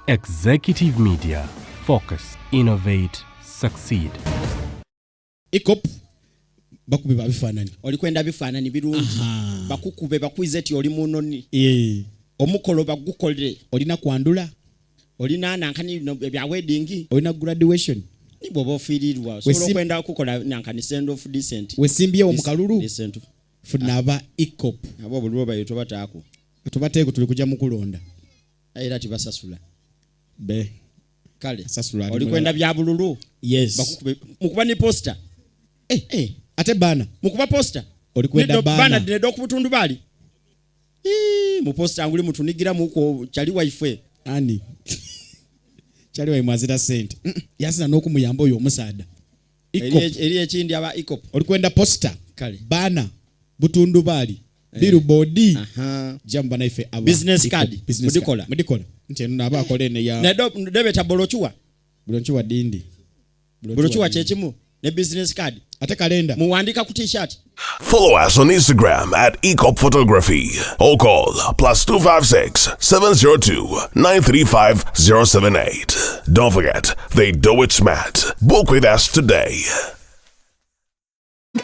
Executive Media. Focus, innovate, succeed. Ecop bakube babifaananyi. Oli kwenda bifaananyi birungi, bakukube bakwize ti oli munoni. Eh. Omukolo bagukolere. Olina kwandula. Olina nankani no, ebya wedding. Olina graduation. Ni bw'oba ofiirirwa osobola okwenda okukola nankani send off decent. Wesimbyewo mu kalulu. Decent. Funa aba Ecop. Abo obululu bayo tobataako. Tubateeko tuli kujja mu kulonda. Era tibasasula. Be. Kale. Sasula oli kwenda bya bululu. Yes. Bakukube mukuba ni poster. Eh, eh, ate bana. Mukuba poster. Oli kwenda bana. Bana dinedo ku butundu bali. Ii, mu poster nguli mutunigira muko chali waife. Ani. Chali wa mwazira sente. Yasina n'okumuyamba oyo omusaada. Ecop. Eri ekindi aba Ecop. Oli kwenda poster. Kale. Bana butundu bali. Billboard. Jamba naife aba. Business card. Business Mudikola. card. Mudikola. Nti eno naba akole ne ya. Nedo debeta bolochuwa. Bolochuwa dindi. Bolochuwa kyekimu ne business card. Ate kalenda. Muwandika ku t-shirt. Follow us on Instagram at Ecop Photography or call +256 702 935 078. Don't forget, they do it smart. Book with us today.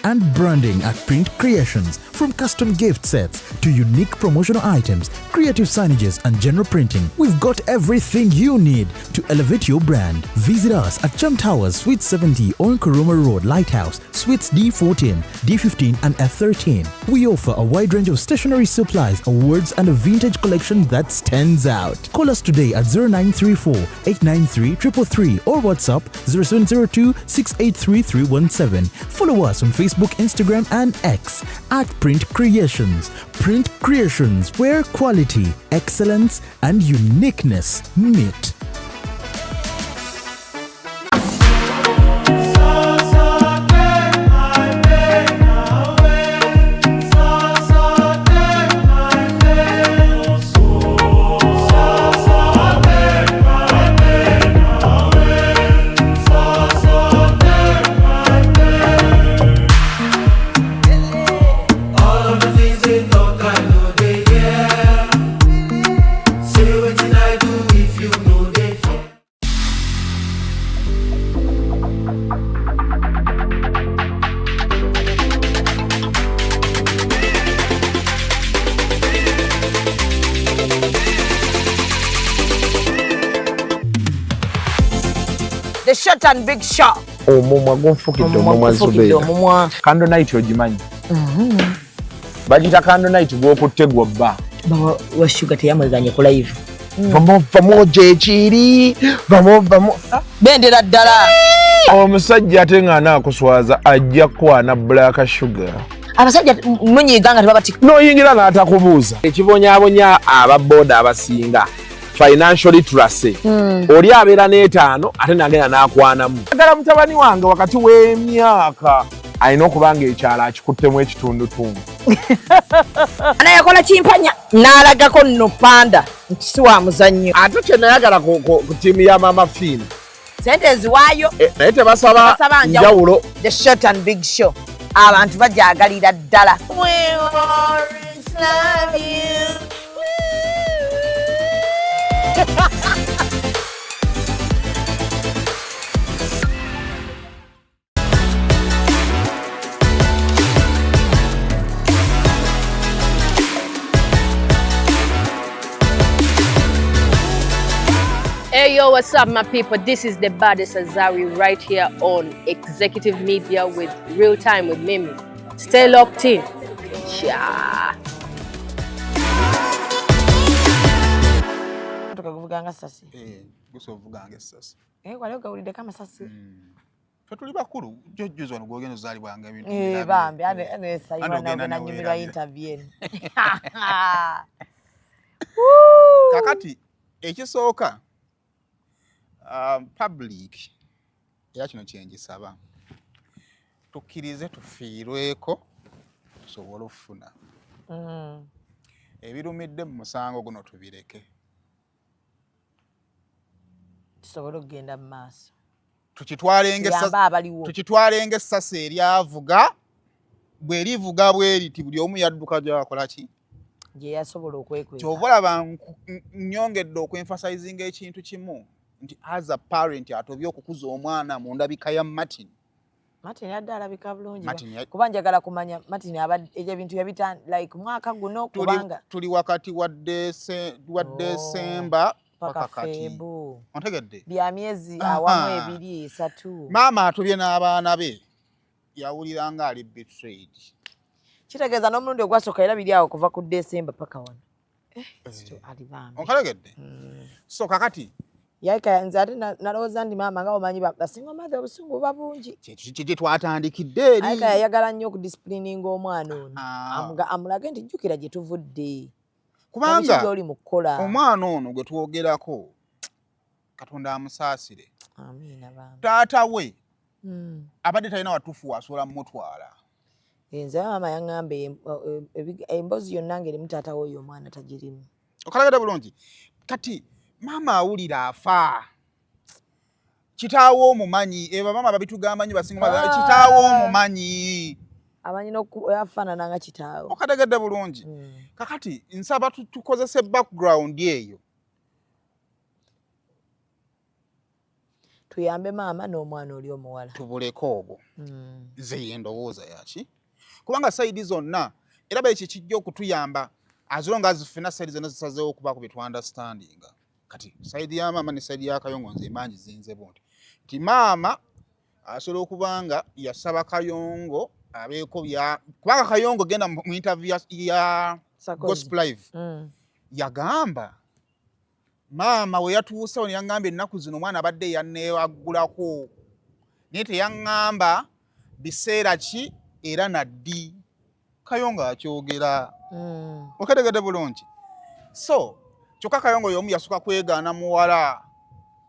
And branding at Print Creations, from custom gift sets to unique promotional items, creative signages and general printing. We've got everything you need to elevate your brand. Visit us at Chum Towers, Suite 70 on Kuruma Road, Lighthouse, Suites D14, D15 and F13. We offer a wide range of stationery supplies, awards and a vintage collection that stands out. Call us today at 0934 893 333 or WhatsApp 0702 683 317. Follow us on Facebook, Instagram and X at Print Creations. Print Creations, where quality, excellence and uniqueness meet. The short and big shot. Omumwa gunfukidde omumwa Zubeida. Omumwa. Candle night ogimanyi? Bagiyita candle night gw'okutte gw'obba. Bawa wa sugar teyamweganye ku live. Vamo vamo gyekiri, vamo vamo. Bendera ddala. Omusajja ate ng'anaakuswaza ajja kukwana black sugar. Abasajja munyiiga nga tebabati. N'oyingira n'atakubuuza. Ekibonyaabonya aba boda abasinga. Financial literacy. Oli abeera n'etaano ate n'agenda n'akwanamu. Agala mutabani wange wakati w'emyaka alina okuba ng'ekyalo akikuttemu ekitundutundu. Ana yakola kimpanya n'alagako nno panda nti si wa muzannyo. Ate kye nayagala ku ttiimu ya Mama Fiina. Sente eziwaayo. Naye tebasaba njawulo. The short and big show. Abantu bajagalira ddala. We always love you. Hey yo, what's up my people? This is the baddest Azari right here on Executive Media with Real Time with Mimi. Stay locked in. Yeah. Tukavuganga sasi. Gusovuganga sasi. Wale gawulidde kama sasi. Ffe tuli bakulu, jjojjuzi wano gw'ogenda ozaalibwanga ebintu. Bambi, ane sayiwa nawe nanyumirwa interview eno. Kakati ekisooka public era kino kye ngisaba tukkirize tufiirweko tusobole okufuna. Ebirumidde mu musango guno tubireke. Tusobole okugenda mu maaso. Tukitwale ng'essasi eryavuga bwe livuga bwe riti buli omu yadduka gy'akola ki? Gye yasobola okwekweka. Kyova olaba nnyongedde okuemphasizinga ekintu kimu nti as a parent atobye okukuza omwana mu ndabika ya Martin. Martin adde alabika bulungi. Martin Kuba njagala kumanya Martin ebyo ebintu yabita like mwaka guno kubanga tuli wakati wa Oh, December paka paka kati. Febu. Ontegedde? Bya myezi Aha. awamu 2 3. Maama atobye n'abaana be yawulira nga ali betrayed. Kitegeeza n'omulundi ogwasooka era biri awo kuva ku December paka wano. Ali bambi. Onkalegedde? So kakati Yayika nze ate nalowooza nti maama nga omanyi basinga mother obusungu buba bungi. Kye twatandikidde eri. Ayika yayagala nnyo okudisciplininga omwana ono. Amulage nti jjukira gye tuvudde. Kubanga Biki by'oli mu kukola. Omwana ono gwe twogerako Katonda amusaasire. Amiina bambi. Taata we abadde talina watuufu w'asobola mumutwala. Nze maama yaŋŋamba emboozi yonna ng'erimu taata we oyo omwana tagirimu. Okalagada bulungi. Kati maama awulira afa. Kitaawe omumanyi, eba maama babitugamba nnyo basinga kitaawe omumanyi. Amanyi afaanana nga kitaawe. Okategedde bulungi. Kakati nsaba tukozese background eyo. Tuyambe maama n'omwana oli omuwala. Tubuleke obwo. Nze ye ndowooza yaki. Kubanga sayidi zonna era bwe kijja okutuyamba as long as ffenna sayidi zonna zisazeewo okubaako bye tu-understandinga. Kati sayidi ya maama ne sayidi ya Kayongo nze mbangi zinze bunti. Nti maama asobola okuba nga yasaba Kayongo abeeko bya kubanga Kayongo genda mu interview ya Gospel Live. Yagamba maama we yatuuse wano yaŋŋamba ennaku zino omwana abadde yanneewaggulako naye teyaŋŋamba biseera ki era na ddi. Kayongo akyogera. Oketegedde bulungi. So kyokka Kayongo y'omu yasooka kwegaana muwala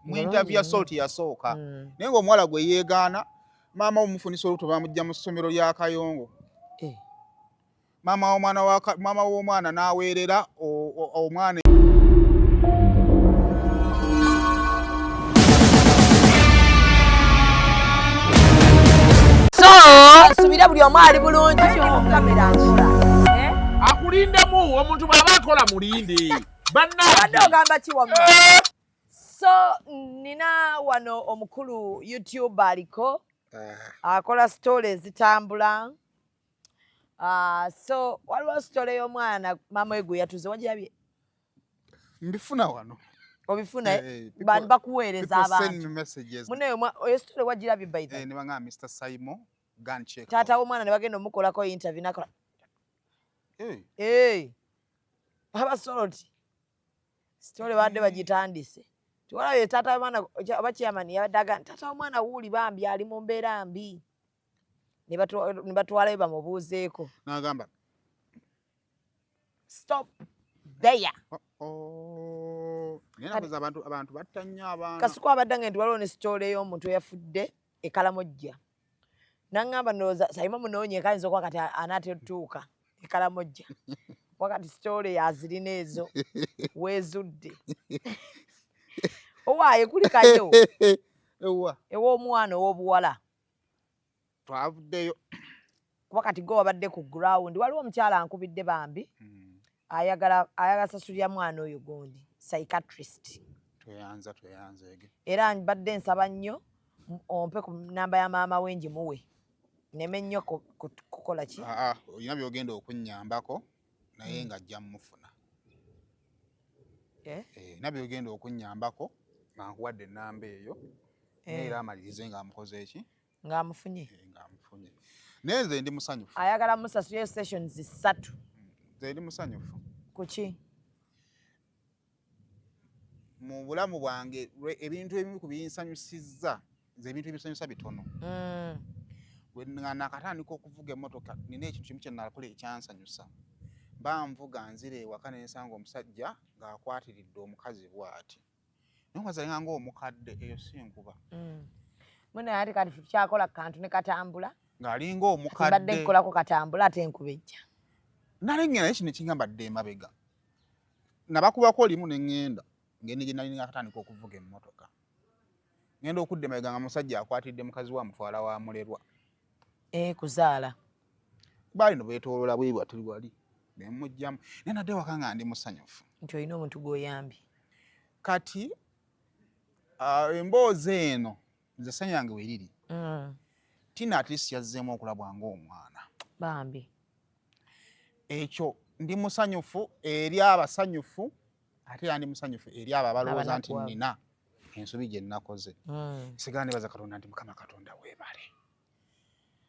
mu interview ya Salt yasooka. Naye ng'omuwala gwe yeegaana maama omufunisa olubuto bamujja mu ssomero lya Kayongo. Maama w'omwana n'aweerera omwana. So subira buli omu ali bulungi kamera nkola. Akulindemu omuntu bw'aba akola mulinde. Bannange ogamba ki wamma? So nina wano omukulu YouTuber aliko akola story ezitambula. So waliwo story y'omwana maama we gwe yatuze wagirabye? Mbifuna wano. Obifuna bakuweereza abantu. Muneyo oyo story wagirabye by the way. Ne bangamba Mr. Simon gun check. Taata w'omwana ne bagenda omukolako interview nakola. Baba Soloti. Story badde bagitandise. Tiwalabye taata w'omwana oba chairman yabadde agamba taata w'omwana wuuli bambi ali mu mbeera mbi. Ne batwalayo bamubuuzeeko. N'agamba stop there. Abantu batta nnyo abaana. Kasuku abadde nga nti waliwo ne story y'omuntu eyafudde e Kalamojja. N'aŋŋamba ndowooza Saima munoonye kayinza okuba kati anaatera otuuka e Kalamojja. Wakati story yazirina ezo weezudde. Owaaye kulikayo. Ewa. Ew'omwana ow'obuwala. Twavuddeyo. Kuba kati gwe wabadde ku ground waliwo omukyala ankubidde bambi. Ayagala sasulira mwana oyo gundi psychiatrist. Tweyanza ege. Era mbadde nsaba nnyo ompe ku namba ya maama we ngimuwe. Nneme nnyo kukola ki? Olina by'ogenda okunnyambako naye nga ajja mmufuna. Olina by'ogenda okunnyambako nga nkuwadde ennamba eyo naye era amalirize ng'amukoze ki? Ng'amufunye. Ng'amufunye. Naye nze ndi musanyufu. Ayagala musasule sessions 3. Nze ndi musanyufu. Kuki? Mu bulamu bwange ebintu ebimu ku binsanyusizza nze ebintu ebinsanyusa bitono. Bwe nga nakatandika okuvuga emmotoka nina ekintu kimu kye nakola ekyansanyusa. Mba nvuga nzira ewaka ne nsanga omusajja ng'akwatiridde omukazi bw'ati. Naye omukazi alinga ng'omukadde eyo si nkuba. Munne ate kati tukyakola kantu ne katambula. Ng'alinga omukadde. Mbadde nkolako katambula ate enkuba ejja. Nali ngenda naye kino ekingamba dde emabega. Nabakubako limu ne ŋŋenda ng'engeri gye nali nakatandika okuvuga emmotoka. Ŋŋenda okudda emabega nga musajja akwatidde mukazi we amutwala wa mulerwa. Kuzaala. Baali no beetooloola bwe bati wali. Nemugjamu, naye nadde waka nga ndi musanyufu nti olina omuntu gw'oyambye. Kati emboozi eno, nze essanyu yange weriri, Tina at least yazzeemu okulabwa ng'omwana. Bambi. Ekyo ndi musanyufu eri abasanyufu, ate era ndi musanyufu eri abo abalowooza nti Abanakuwavu. Nina ensobi gye nnakoze. Sigala nebaza Katonda nti Mukama Katonda weebale,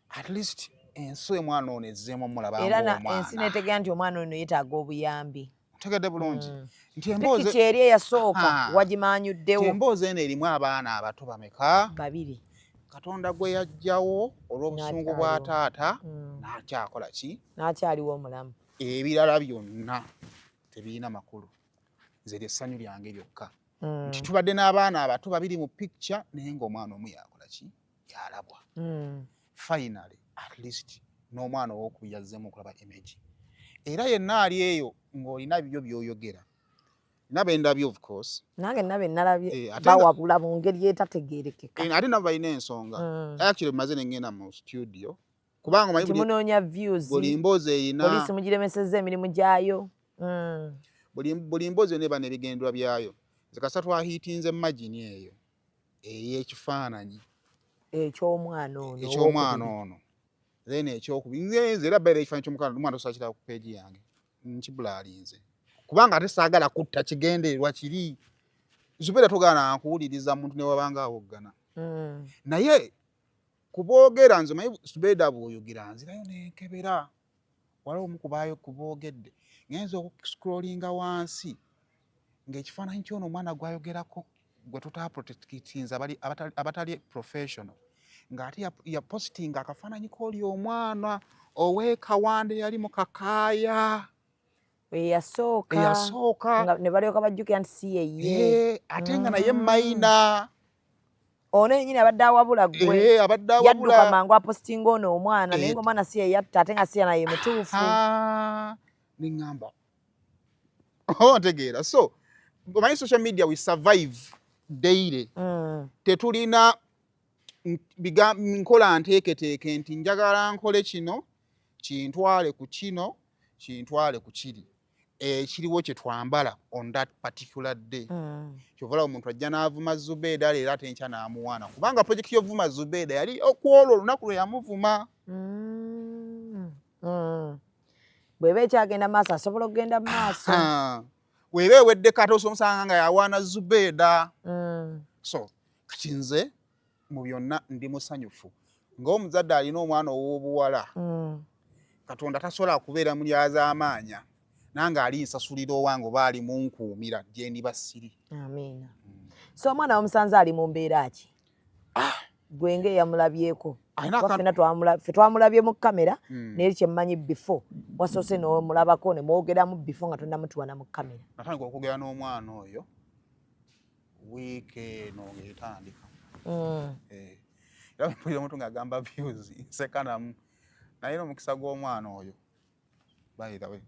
at least ensi omwana ono ezzeemu omulaba Era ensi ng'omwana. Netegera nti omwana ono yeetaaga obuyambi. Otegedde bulungi nti emboozi Pikica eri eyasooka Aha. wagimanyuddewo. Nti emboozi eno erimu abaana abato bameka? Babiri. Katonda gwe yajjawo olw'obusungu bwa N'akyaliwo. taata n'akyakola ki? N'akyaliwo omulamu. Ebirala byonna tebirina makulu, nze lyessanyu lyange lyokka nti tubadde n'abaana abato babiri mu picture, naye ng'omwana omu yakola ki? Yalabwa. Finally, at least n'omwana owokubiri yazzeemu okulaba image. Era yenna ali eyo ng'olina byo by'oyogera nabendabye, of course. Nange nabe nalabye. Eh, ate nga- Bawabula mu ngeri etategeerekeka. Eh, ate nabo balina ensonga. Actually, maze nengenda mu studio kubanga omanyi Nti munoonya views. Buli mboozi erina Poliisi mugiremesezza emirimu gyayo. Buli mboozi yonna eba n'ebigendererwa byayo. Nze kasa twahiitinze margin eyo ey'ekifaananyi eky'omwana ono. Eky'omwana owokubiri. ono, then ekyokubiri, nze era beera ekifaananyi ky'omwana, omwana tosobola kiraba ku page yange, nkibulalinze kubanga ate saagala kutta kigendererwa kiri. Zubeera togaana nkuwuliriza muntu ne wabanga awoggana, naye kuboogera nze omanyi Zubeeda bw'oyogera nzirayo nenkebera waliwo omu kubaayo kuboogedde, ngenza okuscrollinga wansi ng'ekifaananyi ky'ono omwana gw'ayogerako gwe tutaprotectinze abatali professional, ng'ate yapositinga akafaananyi k'oli omwana ow'ekawande yali mu kakaaya. Eyasooka. Eyasooka. Nga ne balyoka bajjukira nti si yeye. Eh, ate nga naye mayina. Ono yennyini abadde awabula gwe. Eh, abadde yadduka awabula. Mangu apositinga ono omwana, naye Eh. ng'omwana si yeyatta, ate nga si ye naye mutuufu. Ah, neŋŋamba, oh, ntegeera. So omanyi social media, we survive daily. Tetulina nkola nteeketeeke nti njagala nkole kino kintwale ku kino, kintwale ku kiri. Ekiriwo kye twambala on that particular day. Kyova olaba omuntu ajja n'avuma Zubeeda leero, ate enkya n'amuwaana, kubanga project y'ovuma Zubeeda yali okwolwo olunaku lwe yamuvuma. Bw'eba ekyagenda maaso, asobola okugenda mu maaso. Ah, weeba eweddeko, ate osomusanga nga yawaana Zubeeda. So kati nze mu byonna ndi musanyufu ng'omuzadde alina omwana ow'obuwala. Katonda tasobola kubeera mulyazaamaanya nange ali nsasulira owange oba ali munkuumira gye ndiba siri. Amiina. So omwana wamusanze ali mu mbeera ki, gwe nga eyamulabyeko? Alina Kuba ffenna ffe twamulabye mu kamera, naye kyemmanyi before wasoose n'omulabako ne mwogeramu before nga tonnamutuwana mu kamera. Natandika okwogera n'omwana oyo wiiki eno ng'etandika. Eh, era mpulira omuntu ng'agamba views, nsekanamu, naye n'omukisa gw'omwana oyo, by the way,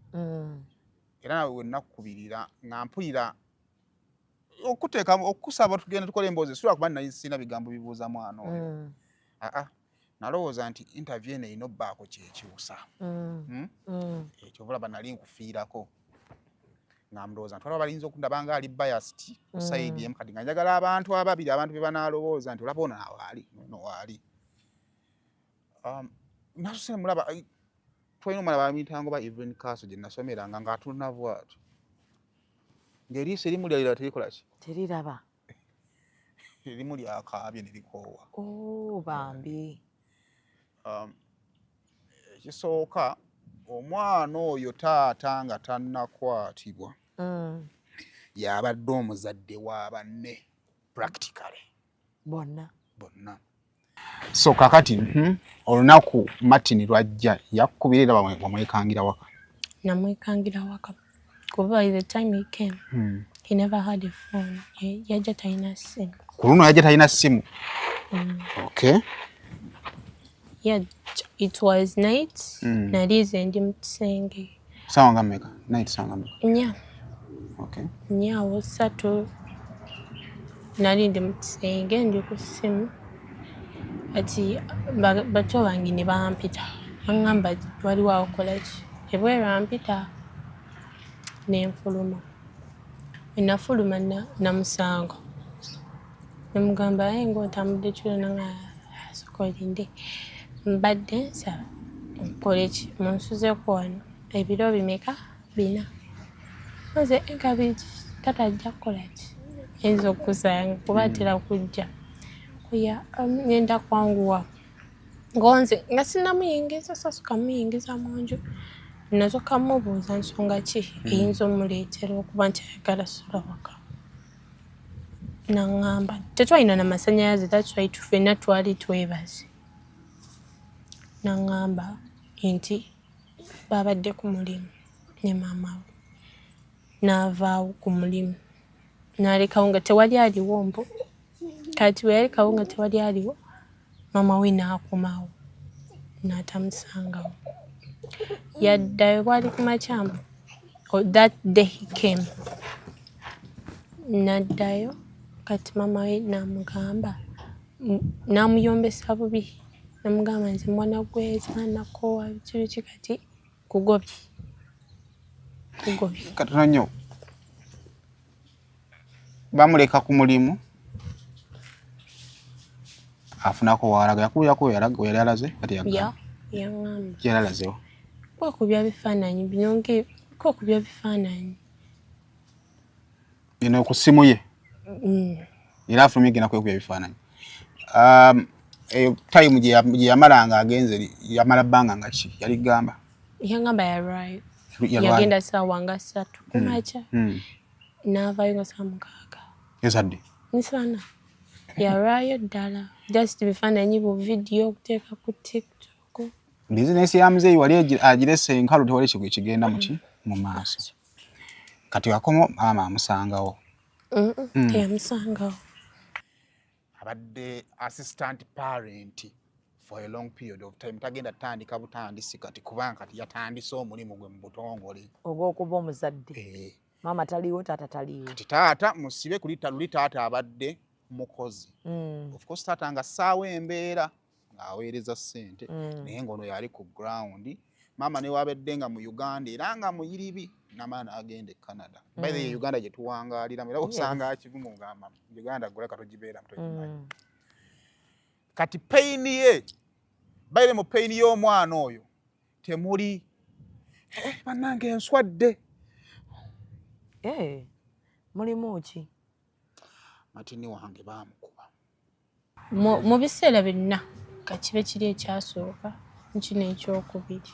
era nawe wenakubirira nga mpulira okuteeka okusaba tugenda tukole emboozi, sula kuba nali sirina bigambo bibuuza mwana oyo. Aa, nalowooza nti interview eno erina obbaako kyekyusa. Hmm? Ekyo olaba nali nkufiirako nga ndowooza nti waliwo balinza okundaba nga ali biased ku side emu. Kati nga njagala abantu ababiri, abantu be banaalowooza nti olaba ono awaali, ono waali. Nasose mulaba, twalina omwana bamuyitanga oba Evelyn Castle gye nasomeranga, ng'atunula bw'atyo ng'eriiso erimu lyalira terikola ki? Teriraba. Erimu lyakaabye ne likoowa. Oh, bambi. Ekisooka, omwana oyo taata nga tannakwatibwa yabadde omuzadde wa banne practically. Bonna. Bonna. So kakati olunaku Martin lwajja yakukubira era wamwekangira waka? Namwekangira waka kuba by the time he came, he never had a phone. Yajja talina ssimu. Ku luno yajja talina ssimu? Okay. Yajja, it was night. Nali nze ndi mu kisenge. Sawa nga mmeka night, sawa nga mmeka? 4. Okay. 4 awo, 3. Nali ndi mu kisenge, ndi ku ssimu, ati bato bange ne bampita, baŋŋamba waliwo awakola ki. Ebweru ampita nenfuluma. Wenafuluma namusanga nemugamba, aye ngaotambudde kiro? Nanga soka olinde, mbadde nsaba nkole ki, munsuzeeko wano ebiro bimeka? 4. Nze enkabiki tata ajja kukola ki, ayinza okukusanga kuba atera kujja kuya. Ngenda kwanguwa ngonze nga sinamuyingiza, sasuka muyingiza mu nju, nasooka mubuuza nsonga ki eyinza omuleetera okuba nti ayagala sula waka. Naŋŋamba tetwalina namasanyalaze, that's why ffenna twali twebaze. Naŋŋamba nti babadde ku mulimu ne maama we, n'avaawo ku mulimu n'alekawo nga tewali aliwo. Mbu kati bwe yalekawo nga tewali aliwo, maama we n'akomawo n'atamusangawo. Yaddayo bwali ku makya. Oh, that day he came, n'addayo. Kati maama we n'amugamba, n'amuyombesa bubi, namugamba nze mwana gwe sinakoowa, biki biki, kati kugobye kugobye. Katono nnyo, bamuleka ku mulimu, afunako waalaga, yakubirako weyali alaze kati. Ya. Yagamba Yaŋŋamba yali alazewo. Kwekubya bifaananyi bino, kwekubya bifaananyi. Eno ku ssimu ye? Era afulumye genda kwekubya ebifaananyi. Eyo time gye yamala nga agenze yamala bbanga nga ki yali gamba? Yaŋŋamba yalwayo. Yalwayo. Yagenda saawa nga 3 kumakya, n'avaayo nga saa 6. Ezadde. Nsana yalwayo ddala, just bifaananyi bu vidiyo okuteeka ku TikTok. Bizinesi ya muzeeyi wali agirese enkalu, tewali kigwe kigenda muki mu maaso. Kati wakomo maama amusangawo? Teyamusangawo. Abadde assistant parent for a long period of time, tagenda tandika butandisi kati, kubanga kati yatandise omulimu gwe mu butongole. Ogw'okuba omuzadde. Eh. Maama taliiwo, taata taliiwo. Kati taata musibe kulita luli, taata abadde mukozi. Of course taata nga ssaawo embeera ng'aweereza ssente, naye ng'ono yali ku ground. Maama ne wabadde nga mu Uganda era nga muyiribi, namala n'agenda e Canada. By the way, Uganda gye tuwangaaliramu era osanga akivumu ngamba Uganda guleka togibeeramu, togimanyi. Kati pain ye baire mu pain y'omwana oyo temuli, eh, bannange enswadde. Eh, mulimu ki? Matini wange baamukuba. Mu biseera byonna, kakibe kiri ekyasooka nkino ekyokubiri,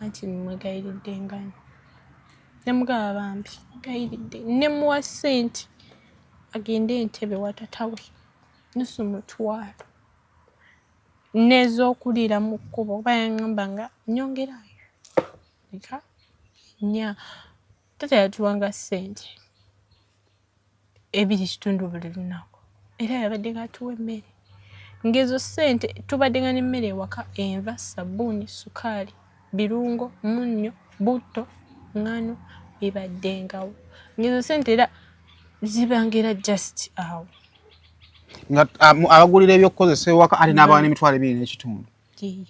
anti mwegayiridde ngano nemugaba, bambi gayiridde, nemuwa ssente agende Entebe wa tata we, 50,000 n'ez'okuliira mu kkubo, oba yaŋŋamba nga nyongerayo leka nya. Tata yatuwanga ssente 2.5 buli lunaku, era yabadde ng'atuwa emmere. Ng'ezo ssente tubadde nga n'emmere ewaka, enva, sabbuuni, sukaali, birungo, munnyo, butto, ŋŋano, bibaddengawo. Ng'ezo ssente era zibanga era just awo. Nga abagulira ebyokukozesa ewaka ate n'abawa n'25,000. Yee.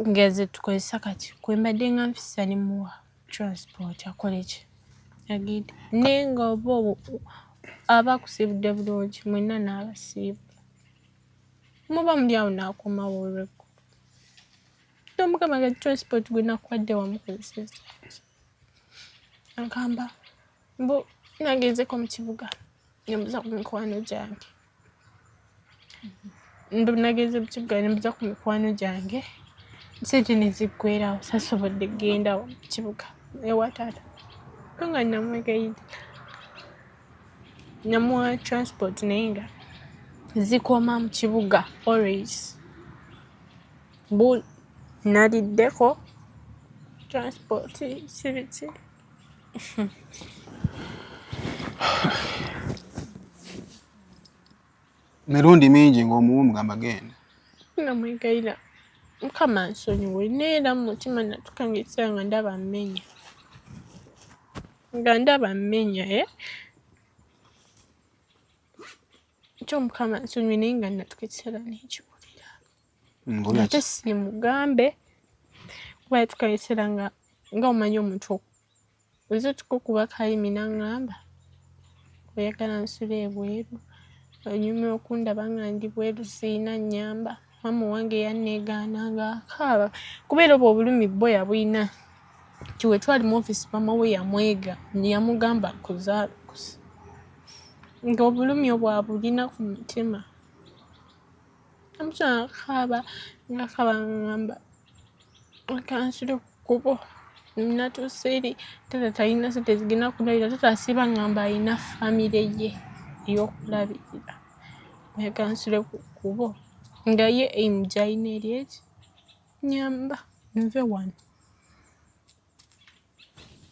Ngeze tukozesa kati kwembadde nga nfisa ne muwa transport akole ki, agende, naye nga oba aba akusiibudde bulungi, mwenna n'abasiibula, muba muli awo n'akomawo olweggulo, nomugamba nga transport gwe nakuwadde wamukozeseza. Agamba mbu nagenzeko mu kibuga nembuza ku mikwano gyange, mbu nagenze mu kibuga nembuza ku mikwano gyange, sente neziggwerawo, sasobodde kgendawo mu kibuga ewa taata. Ko nga namwegayirira, namuwa transport, naye nga zikoma mu kibuga always. Mbu naliddeko transport si biki. Mirundi mingi ng'omuwa omugamba genda. Namwegayira, Mukama nsonyiwe, neera mu mutima natuka nga ekiseera nga ndaba mmenya, nga ndaba mmenya, eh? Kyo Mukama nsonyiwe, naye nga natuka ekiseera nekiwulira. Ate simugambe kuba yatukaisira nga omanyi omuntu oze tukukuba kalimi n'aŋŋamba oyagala nsula ebweru, onyumira okundaba nga ndi bweru, siina nnyamba. Maama wange yanneegaana ng'akaaba kubeera obwo obulumi bbo yabulina nti we twali mu ofiisi maama we yamwega yamugamba kuzaalukusa ng'obulumi obwo abulina ku mutima. Omukyala akaaba ng'akaaba ng'aŋŋamba kansule ku kkubo, natuuse eri taata talina ssente zigenda kundabirira, taata asiiba aŋŋamba alina famire ye ey'okulabirira, oyagala nsule ku kkubo nga ye aim gy'alina eri eki nnyamba nve wano.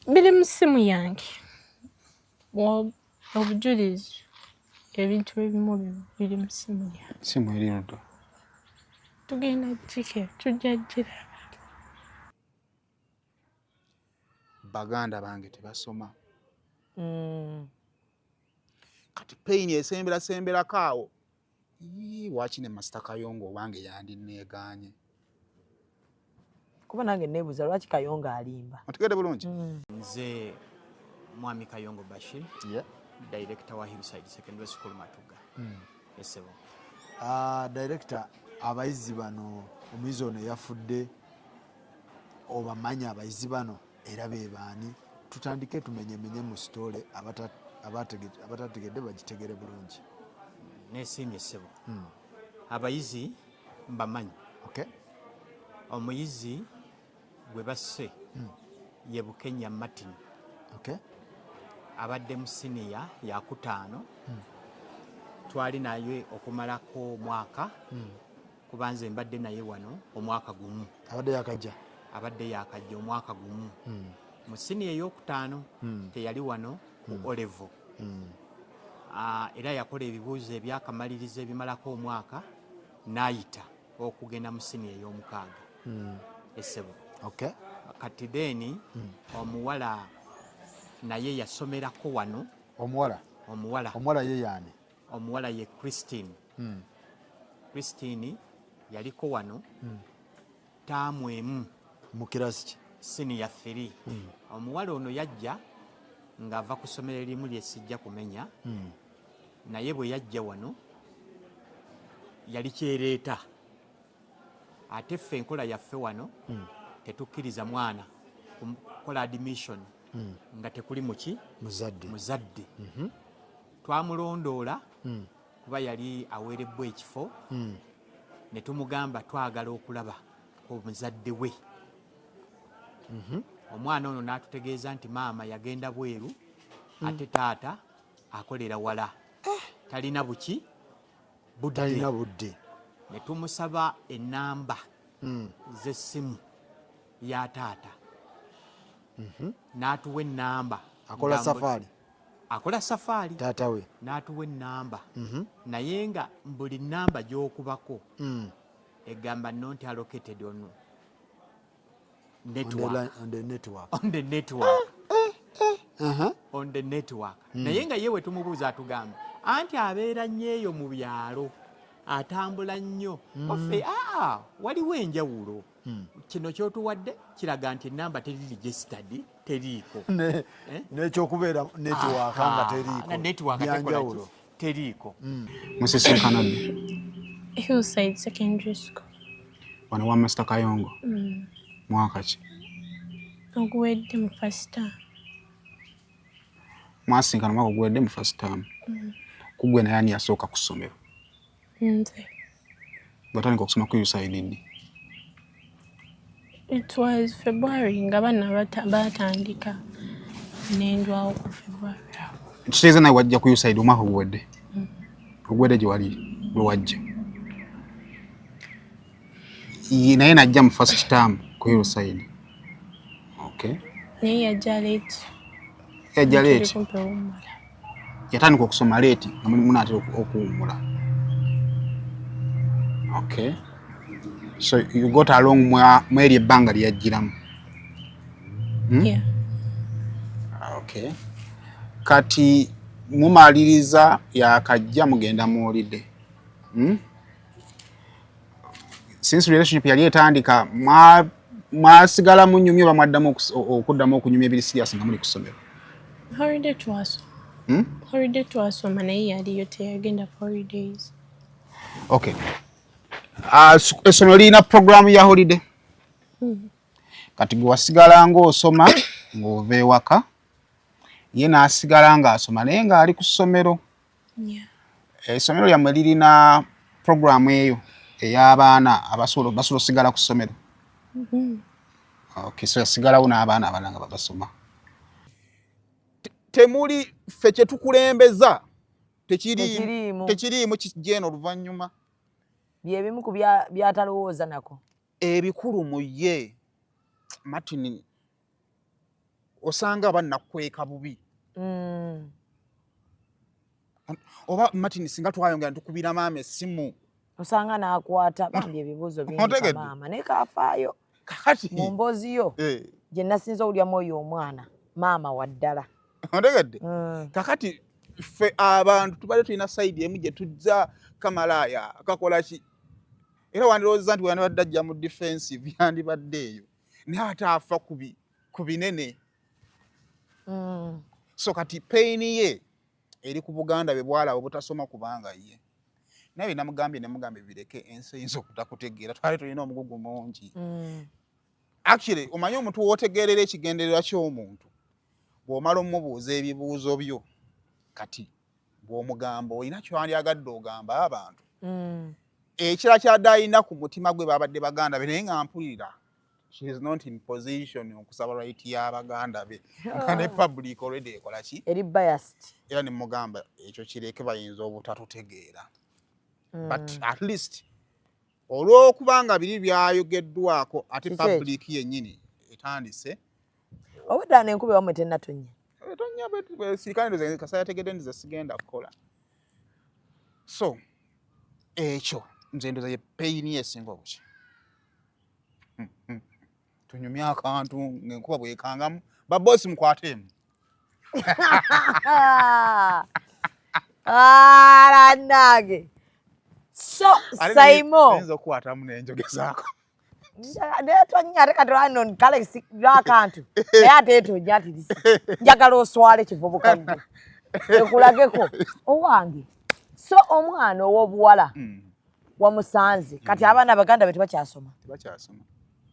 Biri mu ssimu yange obujulizi ebintu ebimu biri mu ssimu yange. Ssimu eri ludda? Tugenda gike tujja giraba. Baganda bange tebasoma. Kati pain esembera semberako awo. Waaki ne Master Kayongo owange yandinneegaanye. Kuba nange neebuuza lwaki Kayongo alimba. Otegedde bulungi? Nze Mwami Kayongo Bashir, director wa Hillside Secondary School Matuga. Esebo. Director, abayizi bano, omuyizi ono yafudde, obamanya abayizi bano era be baani? Tutandike tumenyemenye mu sitole abatategedde bagitegere bulungi. Nesiimye ssebo. Abayizi mbamanyi. Omuyizi gwe basse ye Bukenya Martin. Abadde mu siniya yakutaano. Twali naye okumalako omwaka, kuba nze mbadde naye wano omwaka gumu. Abadde yakajja? Abadde yakajja omwaka gumu. Mu siniya eyokutaano teyali wano ku O level. Era yakola ebibuuzo ebyakamaliriza ebimalako omwaka n'ayita okugenda mu siniya ey'omukaaga. Essebo. Kati then omuwala naye yasomerako wano. Omuwala? Omuwala. Omuwala ye yaani? Omuwala ye Christine. Christine yaliko wano taamu emu. Mu kirasi ki? Siniya 3. Omuwala ono yajja ng'ava ku ssomero erimu lye sijja kumenya. Naye bwe yajja wano yali kyereeta. Ate ffe enkola yaffe wano tetukkiriza mwana kukola admission nga tekuli muki muzadde. Muzadde. Twamulondoola kuba yali aweerebbwa ekifo, ne tumugamba twagala okulaba ku muzadde we. Omwana ono n'atutegeeza nti maama yagenda bweru, ate taata akolera wala, talina buki budde. Talina budde. Ne tumusaba ennamba z'essimu ya taata, n'atuwa ennamba. Akola safaari? Akola safaari. Taata we. N'atuwa ennamba, naye nga buli nnamba gy'okubako egamba not allocated on network. On the network. On the network. On the network. Naye nga ye we tumubuuza atugamba anti abeera nnyo eyo mu byalo, atambula nnyo. Waffe aa waliwo enjawulo. Kino kyotuwadde kiraga nti enamba teri registered, teriiko. N'ekyokubeera network nga teriiko. Network tekola ki? Byanjawulo. Teriiko. Musisinkana ddi? Hillside Secondary School. Wano wa Master Kayongo? Mwaka ki? Oguwedde mu first term. Mwasinkana omwaka oguwedde mu first term. Kugwe naye ani yasooka ku ssomero? Nze. Watandika okusoma ku Hillside ddi? It was February nga bana batandika, nendwawo ku February awo. Kitegeeza nawe wajja ku Hillside omwaka oguwedde? Oguwedde gye wali lwe wajja. Naye najja mu first term ku Hillside. Okay. Naye yajja late. Yajja Tuli late. kumpi owummula. Yatandika okusoma late nga munaatera okuwummula. Okay. So you got along mweri ebbanga lye yajjiramu. Yeah. Okay. Kati mumaliriza yakajja mugenda mu holiday. Since relationship yali etandika, mwasigala munyumya oba mwaddamu okuddamu okunyumya ebiri serious nga muli ku ssomero? Holiday twasoma. Holiday twasoma, naye yaliyo, teyagenda for holidays. Okay. Essomero lirina programu ya holiday? Mm. Kati gwe wasigala ng'osoma ng'ova ewaka, ye n'asigala ng'asoma naye ng'ali ku ssomero? Yeah. Essomero lyammwe lirina programu eyo ey'abaana abasobola basobola osigala ku ssomero? Mm. Okay, so yasigalawo n'abaana abalala nga babasoma. Temuli ffe kye tukulembeza tekiriimu. Tekiriimu. Tekiriimu, kijja eno oluvannyuma. Byebimu ku byatalowooza nako. Ebikulu mu ye Martin, osanga aba nakweka bubi. Oba Martin, singa twayongera ntukubira maama essimu, Osanga n'akwata bambi ebibuuzo bingi. Otegedde? Maama naye kafaayo. Kakati mu mboozi yo gye nasinza owulyamu oyo omwana maama wa ddala. Otegedde? Kakati ffe abantu tubadde tulina side emu gye tujja kamalaaya kakola ki, era wandirowooza nti weyandibadde ajja mu defensive yandibadde eyo, naye ate afa ku binene. So kati pain ye eri ku Buganda bwe bwalaba obutasoma, kubanga ye naye bye namugambye, nemugambye bireke, ensi eyinza obutakutegeera, twali tulina omugugu mungi. Actually, omanyi omuntu w'otegeerera ekigendererwa ky'omuntu bw'omala omubuuza ebibuuzo byo. Kati bw'omugamba olina kyandyagadde ogamba abantu, ekirala kyadde alina ku mutima gwe babadde baganda be, naye nga mpulira she is not in position okusaba right y'abaganda be nga ne public already ekola ki. Eri biased. Era ne mugamba ekyo kireke, bayinza obutatutegeera, but at least olw'okubanga biri byayogeddwako ate Kiki ekyo? public yennyini etandise. Obadde ano enkuba ewammwe tennatonnya? Etonya sirikale kasa yategedde nti ze sigenda kukola, so ekyo nze ndoza ye pain esinga obuki. Tunyumye akantu ng'enkuba bwekangamu, babosi mukwateemu. Alannange, so Saimo Ayinza okukwatamu nenjogezaako. Naye tonnya ate kati wano kale lwakantu, naye ate etonya tirisi njagala oswale kivubuka gwe ekulageko owange. So omwana ow'obuwala wamusanze kati abaana abaganda be tebakyasoma? Tebakyasoma.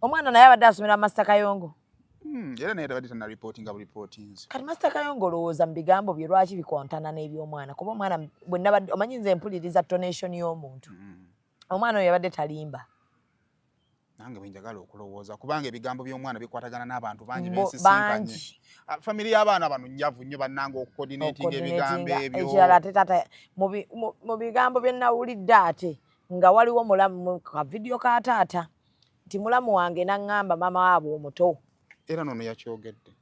Omwana naye abadde asomera Master Kayongo? Era naye tabadde tana reportinga bu reportings. Kati Master Kayongo olowooza mu bigambo bye lwaki bikontana n'ebyomwana? Kuba omwana bwe nabadde omanyi nze mpuliriza tonation y'omuntu, omwana oyo yabadde talimba. Nange bwe njagala okulowooza, kubanga ebigambo by'omwana bikwatagana n'abantu bangi bensisinkanye. Bangi. Ah, family y'abaana bano njavu nnyo bannange, okucoordinatinga ebigambo ebyo. Ekirala ate taata mu bigambo bye nawulidde ate nga waliwo mulamu mu kavidiyo ka taata nti mulamu wange naŋŋamba maama waabwe omuto. Era nono yakyogedde,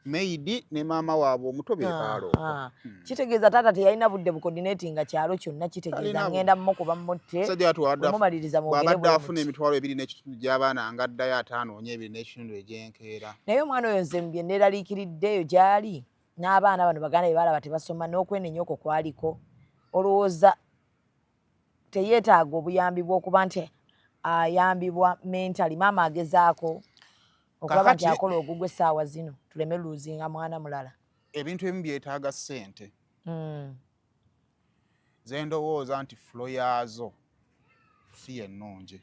maid ne maama waabwe omuto bebaalo. Ah, kitegeeza taata teyalina budde bucoordinatinga kyalo kyonna, kitegeeza Talina ngenda mukuba mutte. Sajja watu Bwemumaliriza mwogere. bw'abadde Bwe afuna muti. 25,000 gy'abaana nga addayo ataano onye 2.5 egy'enkeera. Naye omwana oyo nze bye neeraliikiridde eyo gy'ali n'abaana bano baganda be balaba tebasoma n'okwenenya okwo kwaliko, olowooza teyeetaaga obuyambi bw'okuba nti ayambibwa mentally? Maama agezaako okulaba nti akola ogugwe essaawa zino tuleme luuzinga mwana mulala. Ebintu ebimu byetaaga ssente. Ze ndowooza nti flow yaazo si yennungi.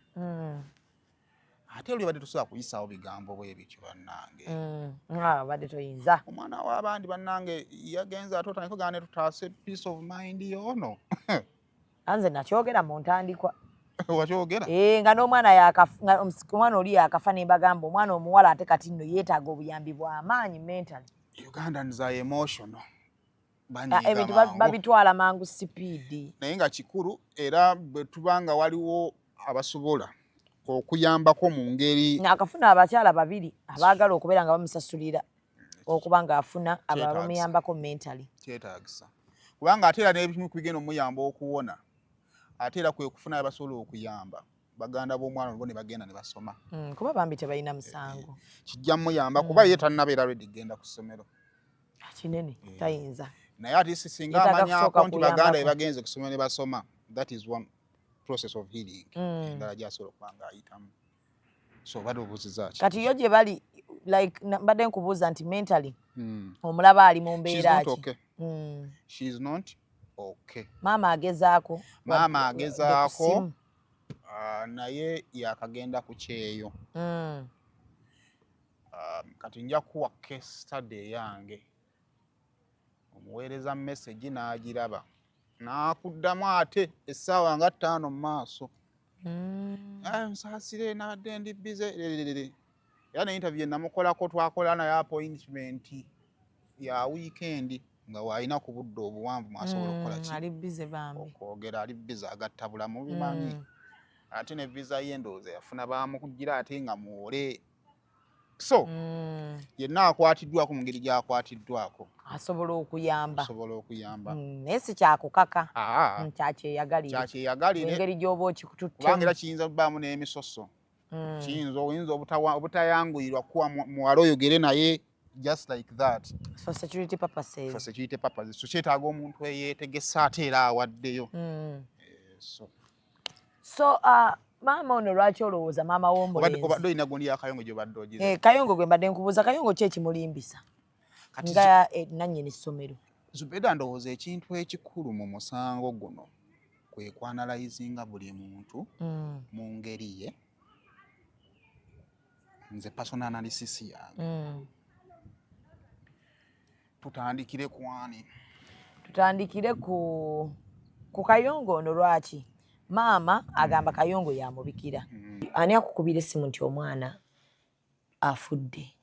Ate oli obadde tosobola kuyisaawo bigambo bwe bityo bannange. Ah, obadde toyinza. Omwana w'abandi bannange yagenze ate otandika ogamba ne tutaase peace of mind yoono. Anze nakyogera mu ntandikwa. Wakyogera? Eh, nga n'omwana yakafa, nga omwana oli yakafa, ne mbagamba omwana omuwala ate kati nno yeetaaga obuyambi bw'amaanyi mentally. Ugandans are emotional. Ah, Banyiiga ebintu mangu. babitwala mangu sipiidi. Naye nga kikulu era bwe tuba nga waliwo abasobola okuyambako mu ngeri. Akafuna abakyala babiri abaagala okubeera nga bamusasulira okuba ng'afuna abo Kyetaagisa. abamuyambako mentally. Kyetaagisa, kubanga ate era n'ebimu ku bigenda omuyamba okuwona ate era kwe kufuna abasobola okuyamba baganda b'omwana olwo ne bagenda ne basoma. Kuba bambi tebalina musango. Kijja muyamba kuba ye tannabeera ready kugenda ku ssomero. Kinene tayinza. Naye ate si singa Yeetaaga amanyako kusooka nti baganda be kuyambako. bagenze ku ssomero ne basoma, that is one. process of healing endala gyasobola okuba nga ayitamu. So obadde obuuziza ki? Kati yo gye bali, like mbadde nkubuuza nti mentally omulaba ali mu She's mbeera not ki? okay. She's not okay. Maama agezaako. Maama agezaako. Ku ssimu. Ah, naye yakagenda ku kyeyo. Kati nja kuwa case study eyange. Omuweereza message n'agiraba, n'akuddamu ate essaawa nga 5 mu maaso. "Ah, nsaasire, nabadde ndi busy." Era ne interview namukolako, twakola naye appointment ya weekend nga waalina ku budde obuwanvu mwasobola okukola ki? Ali busy bambi. Okwogera. Ali busy, agatta bulamu, bimanyi. Ate ne visa ye ndowooza yafuna bamukugira ate nga muwole, so yenna akwatiddwako mu ngeri gy'akwatiddwako. Asobola okuyamba. Asobola okuyamba. Naye si kyakukaka. Aa. Kyakyeyagalire. Kyakyeyagalire. Engeri gy'oba okikututtemu. Kubanga era kiyinza okubaamu n'emisoso. Kiyinza, oyinza obutayanguyirwa kuwa muwala oyogere naye just like that. For security purposes. For security purposes. So kyetaaga omuntu eyeetegesa ate era awaddeyo. So So maama ono, lwaki olowooza maama w'omulenzi? Obadde olina gundi ya Kayongo gy'obadde ogize. Eh, Kayongo gwe mbadde nkubuuza. Kayongo ki ekimulimbisa Kati nga nannyini ssomero? Zubeda, ndowooza ekintu ekikulu mu musango guno kwe kwanalayizinga buli muntu mu ngeri ye. Nze personal analysis yange, tutandikire kwani? Tutandikire ku Kayongo ono. Lwaki maama agamba Kayongo yamubikira? Ani akukubira essimu nti omwana afudde?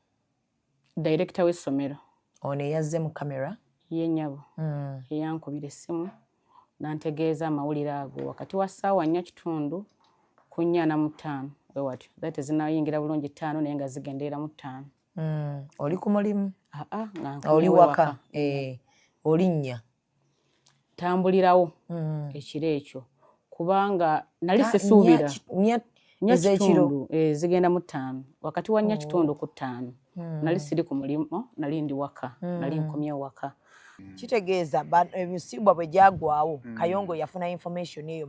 Director w'essomero. Ono eyazze mu kamera? Ye nnyabo. Eyankubira essimu n'antegeeza amawulire ago wakati wa ssaawa 4:45 ku 4:45 we watyo. That tezinnayingira bulungi 5, naye nga zigenderera mu 5. Oli ku mulimu? Aa, nga Oli nkomyewo waka? ewaka. Eh, olinnya. Tambulirawo ekiro ekyo kubanga nali sisuubira. Nnya Nnya ez'ekiro? kitundu, eh, zigenda mu 5, wakati wa nnya kitundu ku 5. Nali siri ku mulimu, nali ndi waka, nali nkomyewo waka. Kitegeeza emisiibwa bwe gyagwawo, Kayongo yafuna information eyo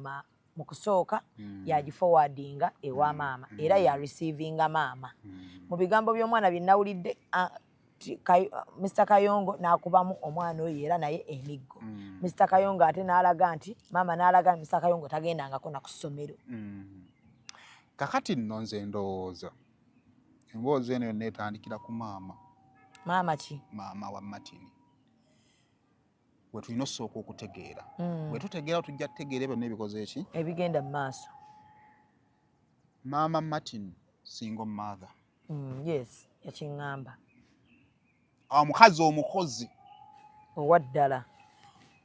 mu kusooka, yagiforwardinga ewa maama era ya receivinga maama. Mu bigambo by'omwana bye nawulidde, Mr Kayongo n'akubamu omwana oyo era naye emiggo. Mr Kayongo ate n'alaga nti maama n'alaga nti Mr Kayongo tagendangako na ku ssomero. Kakati nno nze ndowooza emboozi eno yonna etandikira ku maama. Maama ki? Maama wa Martin. We tulina osooka okutegeera. Bwe tutegeera, tujja kutegeera byonna ebikoze eki? Ebigenda mu maaso. Maama Martin single mother. Yes, yakiŋŋamba. Omukazi omukozi. Owa ddala.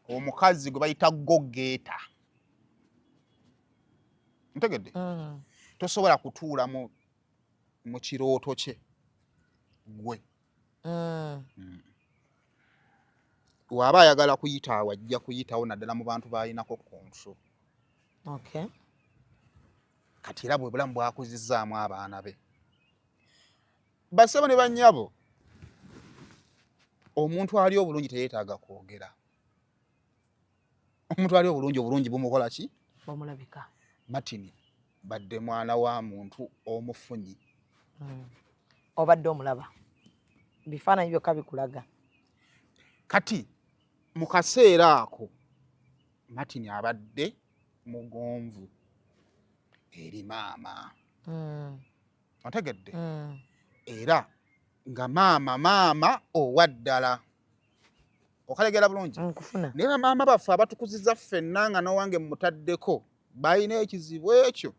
Omukazi gwe bayita go-getter, ntegedde? Tosobola kutuula mu kirooto kye gwe. Bw'aba ayagala kuyita awo, ajja kuyitawo, naddala mu bantu b'alinako control. Kati era bwe bulamu bwakuzizzaamu abaana be. Bassebo ne bannyabo, omuntu ali obulungi teyeetaaga kwogera. Omuntu ali obulungi, obulungi bumukola ki? Bamulabika. Martin badde mwana wa muntu omufunyi. Obadde omulaba, bifaananyi byokka bikulaga. Kati mu kaseera ako Martin abadde mugonvu eri maama. Otegedde? Era nga maama owa ddala, okalegera bulungi? Nkufuna. Naye bamaama baffe abatukuziza ffenna, nga n'owange mutaddeko, balina ekizibu ekyo.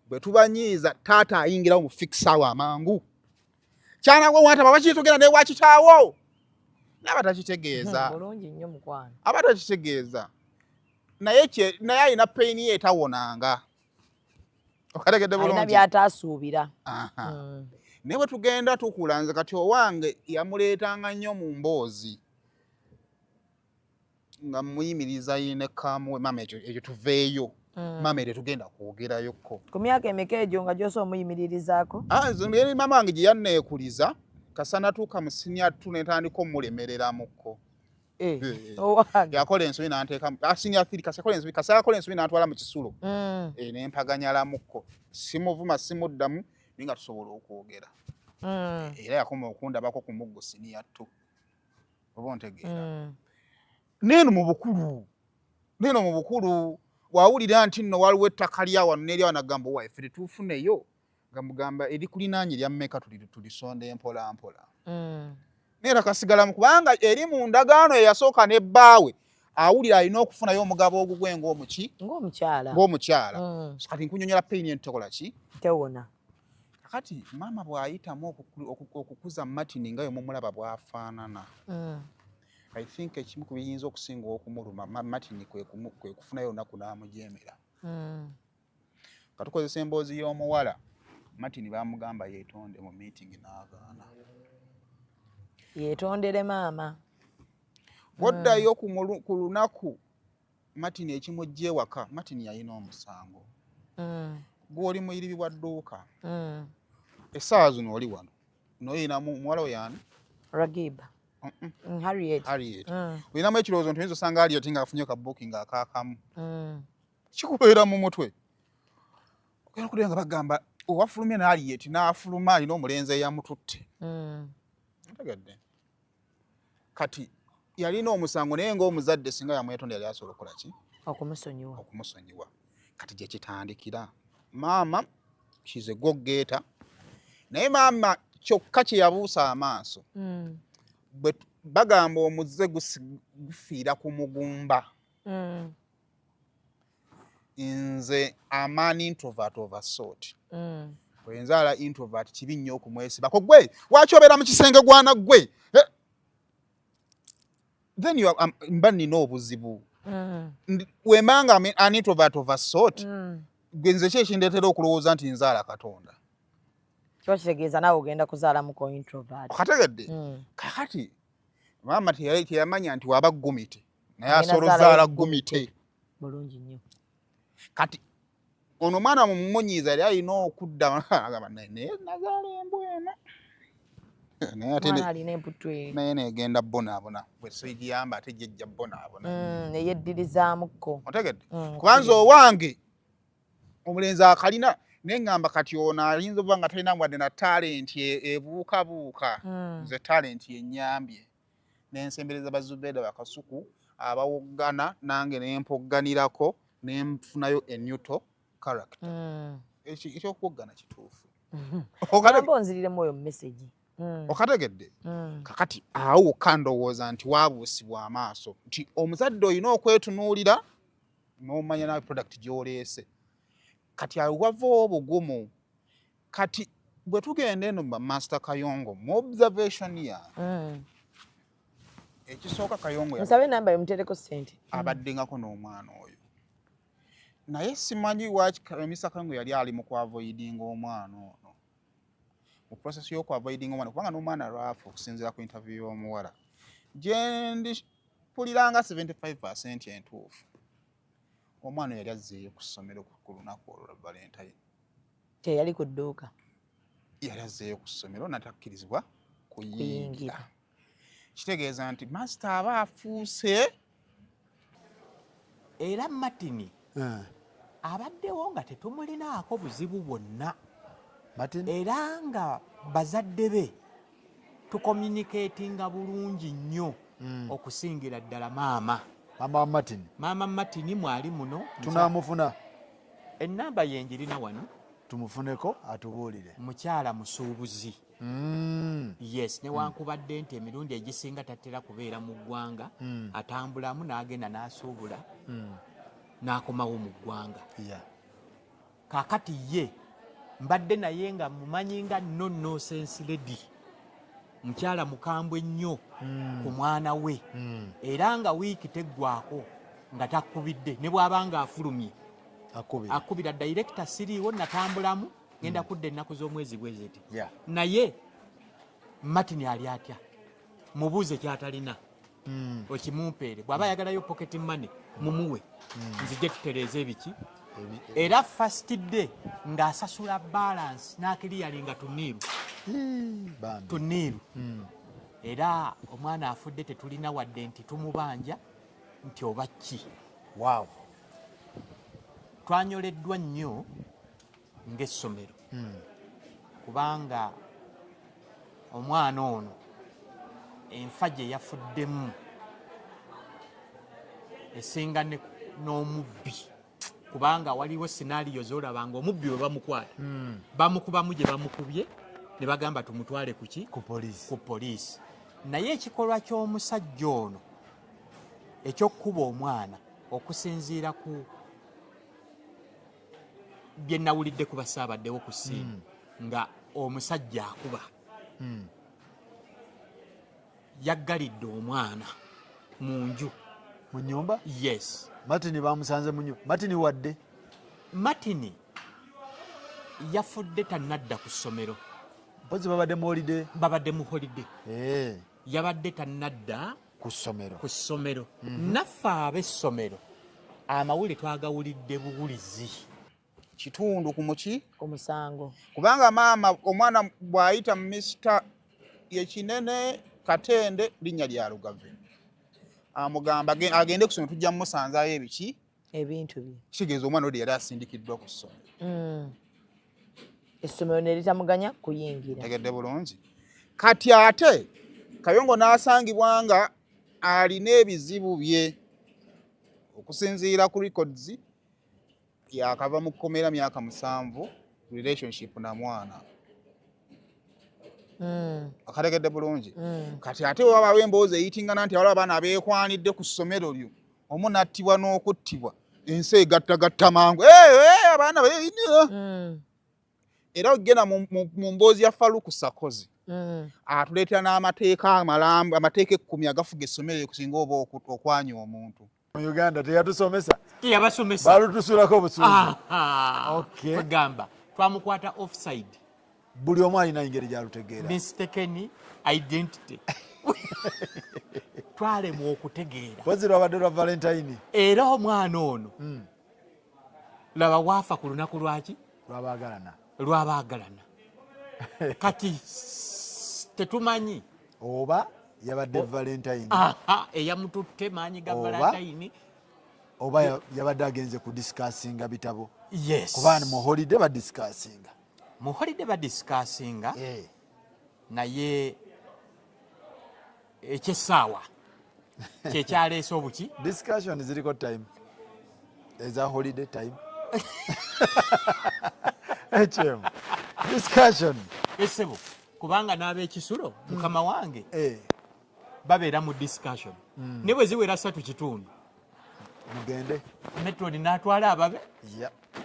Bwe tubanyiiza, taata ayingirawo mu fikisaawo amangu. Kyanawe wantaba bakitugenda naye wakitaawo naaba takitegeeza. Bulungi nnyo, mukwano. Aba takitegeeza, naye naye alina pain ye etawonanga. Okategedde Alina bulungi? byataasuubira. Aha. Naye bwe tugenda tukula, nze kati owange yamuleetanga nnyo mu mboozi nga muyimiriza yine kamuwe maama, ekyo tuveeyo. Maama eryo tugenda kwogerayokko. Ku myaka emeka egyo nga gyosa omuyimiririzaako? Ah, nze ngeri maama wange gye yanneekuliza, kasana tuuka mu senior two netandika omulemereramukko. Eh, Eh, owange. Yakola ensobi n'anteeka ah, senior three, kasi yakola ensobi, kasi yakola ensobi n'antwala mu kisulo. Eh, ne mpaganyalamuko, simuvuma, simuddamu, naye nga tusobola okwogera. Era yakoma okundabako ku muggo senior two, oba ontegeera? Neeno mu bukulu, neeno mu bukulu wawulira nti nno waliwo ettaka lya wano nerya wano, agamba owa ffe tetuufuneyo, nga mugamba erikulinaanye lya mmeka, tulisonda empola mpola. Neera kasigalamu kubanga eri mu ndagaano eyasooka ne bbaawe, awulira alina okufunayo omugabo ogugwe ng'omuki? Ng'omukyala. Ng'omukyala. Kati nkunyonyola pain eno tekola ki? Tewona. Kakati maama bw'ayitamu okukuza Martin nga yomumulaba bw'afaanana, I think ekimu ku biyinza okusinga okumuluma Martin kwe kufunayo olunaku n'amujeemera. Katukozesa emboozi y'omuwala, Martin bamugamba yeetonde mu meeting n'agaana. Yeetondere maama. Bw'oddayo ku lunaku Martin ekimujja ewaka, Martin yalina omusango. Gw'oli muyiribi wa dduuka, essaawa zino oli wano noyinamu muwala we yani? Ragiba. Harriet. Harriet. Olinamu ekirowoozo nti oyinza osanga Harriet ng'afunye ka booking akaakamu. Kikubeera mu mutwe, ogenda okuddayo nga bagamba owafulumye ne Harriet n'afuluma alina omulenzi eyamututte. Otegedde? Kati yalina omusango, naye ng'omuzadde singa yamwetonda yali asobola okukola ki? Okumusonyiwa. Okumusonyiwa. Kati gye kitandikira, maama, she's a go getter, naye maama kyokka kye yabuusa amaaso, bwe bagamba omuze gufiira ku mugumba. Nze am an introvert of a sort. Bwe nzaala introvert, kibi nnyo okumwesibako. Gwe lwaki obeera mu kisenge gwana gwe? Eh, then you are, mba nina obuzibu. Wembanga an introvert of a sort, gwe nze ki ekindeetera okulowooza nti nzaala Katonda? Kiba kitegeeza naawe ogenda kuzaalamuko introvert. Okategedde? Kakati maama teyamanya nti waba gumite naye Agenda asobola zaalayo ozaala gumite. Bulungi nnyo. Kati ono omwana mumunyiiza, yali alina okudda agamba, naye nazaala embwa eno, naye ate Mwana alina emputtu eri. Naye negenda bonaabona, bwesigiyamba ate jejja bonaabona. Neyeddirizaamuko. Otegedde? Kubanza owange omulenzi akalina, naye ŋŋamba kati ono ayinza okuba nga talina wadde na talenti ebuukabuuka. Nze talenti yennyambye nensembereza bazubeda bakasuku abawoggana nange nempogganirako nenfunayo e neutral character. Ekyokuwoggana kituufu. Gamba onziriremu oyo mu message. Okategedde? Kakati awo wokka ndowooza nti waabuusibwa amaaso nti omuzadde olina okwetunuulira n'omanya nawe product gy'oleese. Kati awo wava obugumu. Kati bwe tugenda eno ba Master Kayongo, mu observation yange, ekisooka Kayongo Nsabe enamba emutereko ssente. Abaddengako n'omwana oyo, naye simanyi lwaki Mr Kayongo yali ali mu kuavoidinga omwana ono, mu process y'okuavoidinga omwana, kubanga n'omwana lwafa, okusinziira ku interview y'omuwala gyendi mpuliranga 75% entuufu, omwana oyo yali azzeeyo ku ssomero ku lunaku olwo lwa Valentine. Teyali ku dduuka. Yali azzeeyo ku ssomero natakkirizibwa kuyingira. Kuyingira. Kitegeeza nti master aba afuuse Era Martin abaddewo nga tetumulinaako buzibu bwonna, era nga bazadde be tucommunicatinga bulungi nnyo, okusingira ddala maama. Maama wa Martin. Maama Martin mwali muno. Tunamufuna? Enamba yenjirina wano. Tumufuneko atubuulire. Mukyala musuubuzi. Yes, newankubadde nti emirundi egisinga tatera kubeera mu ggwanga, atambulamu n'agenda n'asuubula n'akomawo mu ggwanga. Kaakati ye mbadde naye nga mumanyi nga no nonsense lady, mukyala mukambwe nnyo ku mwana we, era nga wiiki teggwako nga takubidde, ne bw'aba nga afulumye akubira director, siriiwo, natambulamu, ngenda kudda ennaku z'omwezi bwe ziti. Naye Martin ali atya? Mubuuze kyatalina, okimumpeere. Bw'aba ayagalayo pocket money mumuwe, nzije tutereeze ebiki. Era first day ng'asasula balance n'aclearinga tuniiru tuniiru. Era omwana afudde tetulina wadde nti tumubanja nti oba ki. Wow. Twanyoleddwa nnyo ng'essomero kubanga omwana ono enfa gye yafuddemu esinga n'omubbi, kubanga waliwo scenario zolaba nga omubbi we bamukwata bamukubamu gye bamukubye ne bagamba tumutwale kuki? Ku poliisi. Ku poliisi. Naye ekikolwa ky'omusajja ono ekyokukuba omwana, okusinziira ku bye nawulidde ku basaabaddewo ku scene, nga omusajja akuba yaggalidde omwana mu nju. Mu nyumba? Yes. Martin bamusanze mu nyumba. Martin wadde Martin yafudde tannadda ku ssomero. Mpozi babadde mu holiday. Babadde mu holiday. Yabadde tannadda ku ssomero. Ku ssomero. Naffe ab'essomero amawulire twagawulidde buwulizi. Kitundu ku muki? Ku musango. Kubanga maama omwana bw'ayita Mr. Yekinene Katende, linnya lya Lugave, amugamba agende ku ssomero, tujja mumusanzaayo ebiki? Ebintu bye. Kitegeeza omwana odi yali asindikiddwa ku ssomero. Essomero ne litamuganya kuyingira. Tegedde bulungi. Kati ate Kayongo n'asangibwa nga alina ebizibu bye, okusinziira ku records yakava mu kkomera myaka 7, relationship na mwana. Akategedde bulungi. Kati ate wabaawo emboozi eyitingana nti waliwo abaana abeekwanidde ku ssomero lyo, omu n'attibwa n'okuttibwa, ensi egattagatta mangu. Abaana Era ogenda mu mboozi ya Faluku Sakozi, atuleetera n'amateeka amalamba, amateeka 10 agafuga essomero eryo kusinga oba okwanya omuntu. Mu Uganda teyatusomesa. Teyabasomesa. Balutusulako obusuuzi. Okay. Kwegamba twamukwata offside. Buli omu alina engeri gy'alutegeera. Mistaken identity. Twalemwa okutegeera. Mpozi lwabadde lwa Valentine. Era omwana ono laba waafa ku lunaku lwaki? Lwabaagalana. Lwabaagalana. Kati tetumanyi oba yabadde Valentine. Eyamututte maanyi ga Valentine. Oba yabadde agenze ku discussinga bitabo. Yes. Kuba mu holiday badiscussinga. Mu holiday badiscussinga. Naye ekyessaawa kyekyaleese obuki. Discussion ziriko time. Eza holiday time. HM. Discussion. Esebo, kubanga n'ab'ekisulo mukama wange babeera mu discussion. Ne bwe ziwera 3:15. Mugende. Metron n'atwala ababe.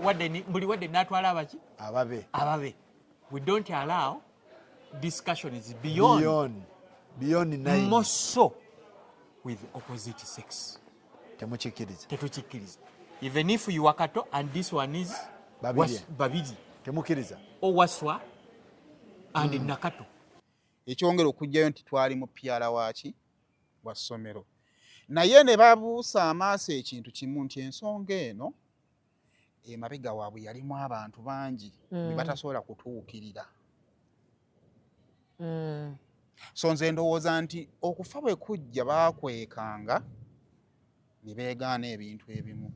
Wadde ni, buli wadde n'atwala abaki? Ababe. Ababe. We don't allow discussions beyond. Beyond. Beyond 9. More so with opposite sex. Temukikkiriza. Tetukikkiriza. Even if you are Kato and this one is Babiri. Babiri. Temukkiriza. Owaswa and Nakato. Ekyongera okuggyayo nti twali mu PR waaki wa ssomero. Naye ne babuusa amaaso ekintu kimu nti ensonga eno emabega waabwe yalimu abantu bangi be batasobola kutuukirira. So nze ndowooza nti okufa bwe kujja baakwekanga ne beegaana ebintu ebimu.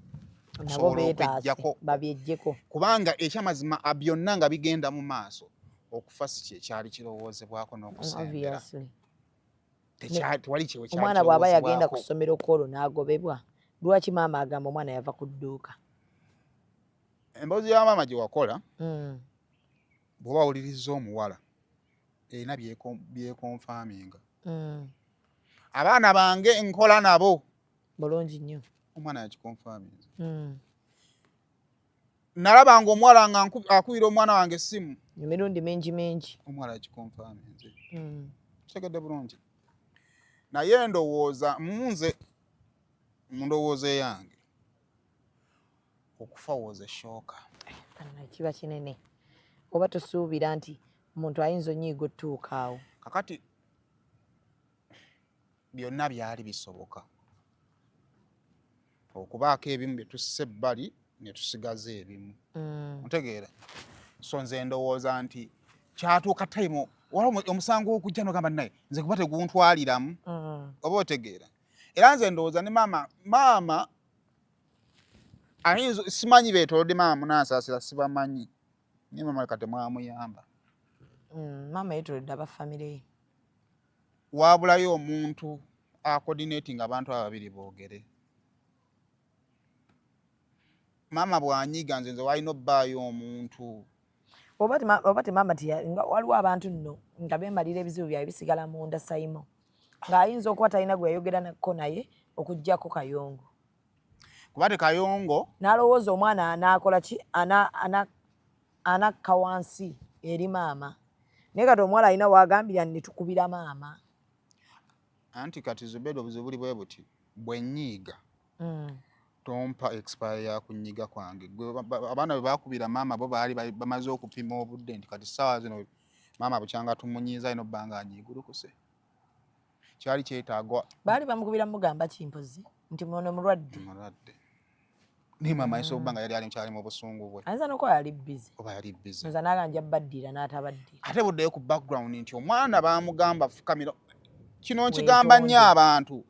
Nabo Okusobola beetaase, okweggyako. babyeggyeko. Kubanga ekyamazima byonna nga bigenda mu maaso, okufa si kye kyali kirowoozebwako n'okusembera. Obviously. Tewali kye kyali Omwana bw'aba yagenda ku kirowoozebwako. ssomero kwolwo n'agobebwa, lwaki maama agamba omwana yava ku dduuka? Emboozi ya maama gye wakola, bw'oba owuliriza omuwala, erina byekonfaminga. Abaana bange nkola nabo. Bulungi nnyo. Omwana yakikonfaminze. Nalabanga omuwala nga akubira omwana wange essimu. Emirundi mingi mingi. Omuwala yakikonfaminze. Kitegedde bulungi. Naye ndowooza nze mu ndowooza eyange okufa was a shocker. Bannange, kiba kinene. Oba tosuubira nti omuntu ayinza onyiiga otuuka awo. Kakati byonna byali bisoboka okubaako ebimu bye tussa ebbali ne tusigaza ebimu. Ntegeera. So nze ndowooza nti kyatuuka time Waliwo omusango ogujja nogamba naye nze kuba teguntwaliramu. Oba otegeera? Era nze ndowooza ne maama, maama ayinza, simanyi beetoolodde maama, munansaasira, sibamanyi, naye maama leka temwamuyamba. Maama yeetoolodde aba famire ye. Wabulayo omuntu acoordinating abantu abo babiri boogere. Maama bw'anyiga, nze walina obbaayo omuntu. Oba temama nga waliwo abantu nno nga beemalira ebizibu byabwe bisigala munda. Saimo ng'ayinza okuba talina gwe yayogera nako naye okuggyako Kayongo. Kuba te Kayongo N'alowooza omwana anaakola ki, anakka wansi eri maama, naye kati omuwala alina wagambira ne tukubira maama. Anti kati Zubeda, obuzibu buli bwe buti: bwe nnyiiga, tompa expire ya kunyiga kwange. Gwe abaana bwe bakubira maama, bo baali bamaze okupima obudde nti kati ssaawa zino maama bukyanga tumunyiiza alina obba nga anyiigulukuse. Kyali kyetaagwa. Baali bamukubira mugamba kimpozi nti muno mulwadde. Mulwadde, naye maama ayinza okuba nga yali ali mukyali mu busungu bwe. Ayinza n'okuba yali busy. Oba yali busy. Nza naaga nja baddira n'atabaddira. Ate buddeyo ku background nti omwana baamugamba fukamira. Kino nkigamba nnyo abantu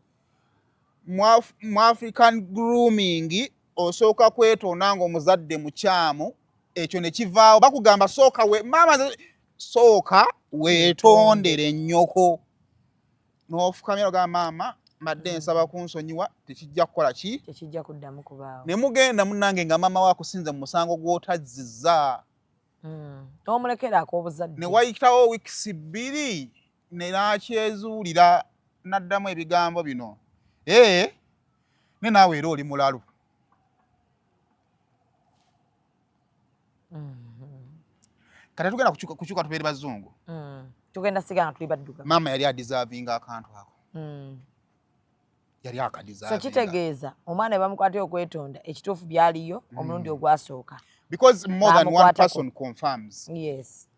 mu African grooming, osooka kwetonda ng'omuzadde mukyamu, ekyo ne kivaawo. Bakugamba sooka we maama, sooka weetondere nnyoko n'ofukamira ogamba maama mbadde nsaba kunsonyiwa, tekijja kukola ki? Tekijja kuddamu kubaawo. Ne mugenda munnange nga maama we akusinze mu musango gw'otazzizza. N'omulekera ak'obuzadde. Ne wayitawo wiikisi 2 ne nakyezuulira n'addamu ebigambo bino, ee, ne naawe era oli mulalu. Kati tugenda kukyuka tubeere bazungu. Tugenda sigala nga tuli baddugavu. Maama yali adeservinga akantu ako. Yali So akadeservinga. Kitegeeza omwana bamukwatira okwetonda, ekituufu byaliyo omulundi ogwasooka. Because more than one Bamukwatako. person confirms. Yes,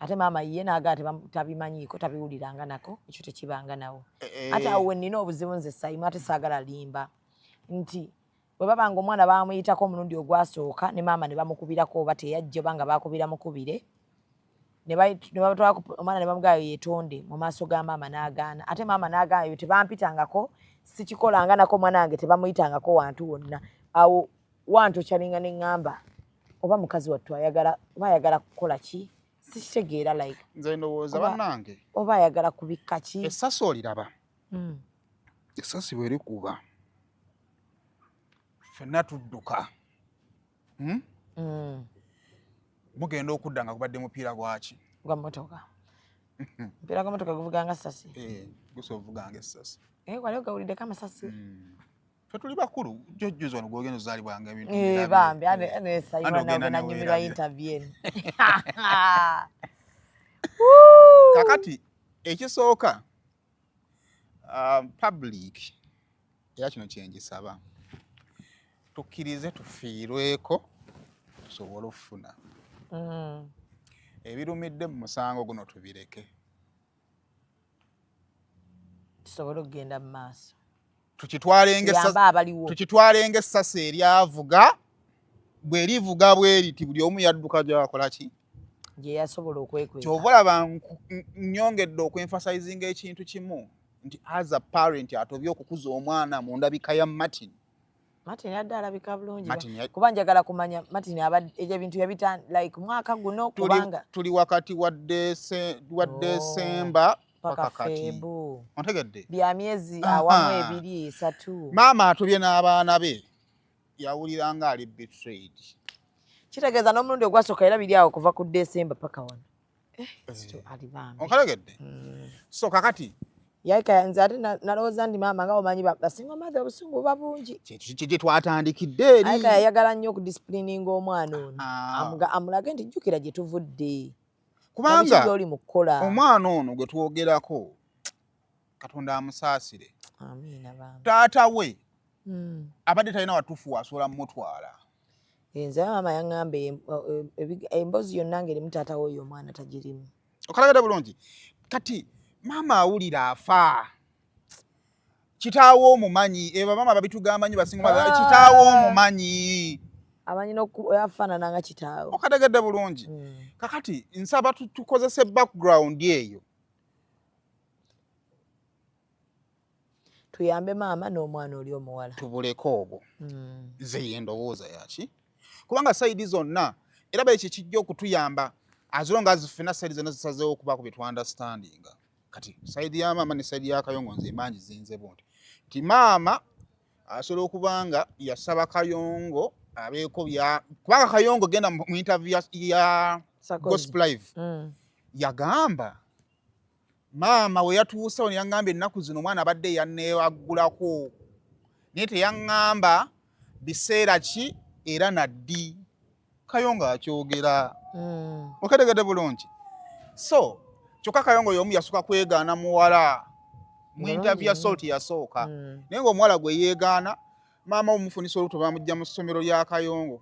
ate maama ye naagaa tabimanyiiko, tabiwuliranga nako, ekyo tekibanga nawo. Ate awo we nnina obuzibu nze Sayimu, ate saagala limba, nti bwe baba nga omwana bamuyitako omulundi ogwasooka ne maama ne bamukubirako, oba teyajja, oba nga bakubira mukubire ne batwala omwana ne bamugamba yeetonde mu maaso ga maama n'agaana, ate maama n'agaana ebyo tebampitangako, sikikolanga nako, omwana wange tebamuyitangako wantu wonna, awo wantu kyalinga ne ŋŋamba oba mukazi wattu ayagala, oba ayagala kukola ki, sikitegeera, like Nze ndowooza bannange oba ayagala kubikka ki. Essasi oliraba, essasi bwe likuba ffenna tudduka, Mugenda okudda nga gubadde mupiira gwaki? Gwa mmotoka. Mupiira gwa mmotoka guvuga nga ssasi. Eh, gusobola okuvuga nga essasi. Eh, wali ogawuliddeko amasasi? Ffe tuli bakulu, jojjuzi wano gwogenda ozaalibwanga ebintu Eh, birabe. bambi ane ane Ande Sayima ogenda nawe nanyumirwa neweerabira. interview eno. Kakati ekisooka, public, era kino kyengisaba, tukkirize tufiirweko tusobole okufuna ebirumidde mu musango guno, tubireke. Tusobole okugenda mu maaso. Tukitwalenga Tuyambe abaliwo. Tukitwalenga essasi eryavuga, bwe livuga bwe riti, buli omu yadduka gyakola ki? Gye yasobola okwekweka. Kyova olaba nnyongedde okuemphasizinga ekintu kimu nti as a parent atobye okukuza omwana mu ndabika ya Martin. Martin yadde alabika bulungi. Martin Kuba njagala kumanya Martin abadde ebyo ebintu yabita like mwaka guno, kubanga Tuli wakati wa wa Desemba paka paka kati. Feb. Ontegedde? Bya myezi awamu 2, 3. Maama atobye n'abaana be, yawulira nga ali betrayed. Kitegeeza n'omulundi ogwasooka era biri awo kuva ku Desemba paka wano. Eh, ali bambi. Onkalegedde? So kakati Yayika nze ate nalowooza nti maama nga omanyi basinga maathe obusungu buba bungi. Kye twatandikidde eri. Ayika yayagala nnyo okudisciplininga omwana ono. Amulage nti jjukira gye tuvudde. Kubanga Nabiki by'oli mu kukola. Omwana ono gwe twogerako, Katonda amusaasire, Amiina bambi. Taata we abadde talina watuufu wasobola mumutwala. Eh, nze maama yaŋŋamba emboozi yonna ng'erimu taata we oyo omwana tagirimu. Okalagada bulungi. Kati maama awulira afa, kitaawe omumanyi, ebyo bamaama babitugamba nnyo, basinga. Kitaawe omumanyi. Amanyi n'okufaanana nga kitaawe. Okategedde bulungi. Kakati nsaba tukozese background eyo. Tuyambe maama n'omwana oli omuwala. Tubuleke obwo. Nze yendowooza yaki, kubanga side zonna era ba ekyo kijja okutuyamba as long as ffena side zonna zisazeewo okubaako bye tuunderstandinga. Kati side ya maama ne side ya Kayongo, nze mba ngizinze bunti nti maama asobola okuba nga yasaba Kayongo abeeko bya, kubanga Kayongo genda mu interview ya Sarkozy. Gospel Live, yagamba maama we yatuusewo ne yaŋŋamba ennaku zino omwana abadde yanneewaggulako, naye teyaŋŋamba biseera ki era naddi. Kayongo akyogera. Oketegedde bulungi. So kyokka Kayongo y'omu yasooka kwegaana muwala mu Bulungi interview ya nnyo. Salt yasooka, naye ng'omuwala gwe yeegaana, maama omufunisa olubuto bamugja mu ssomero lya Kayongo.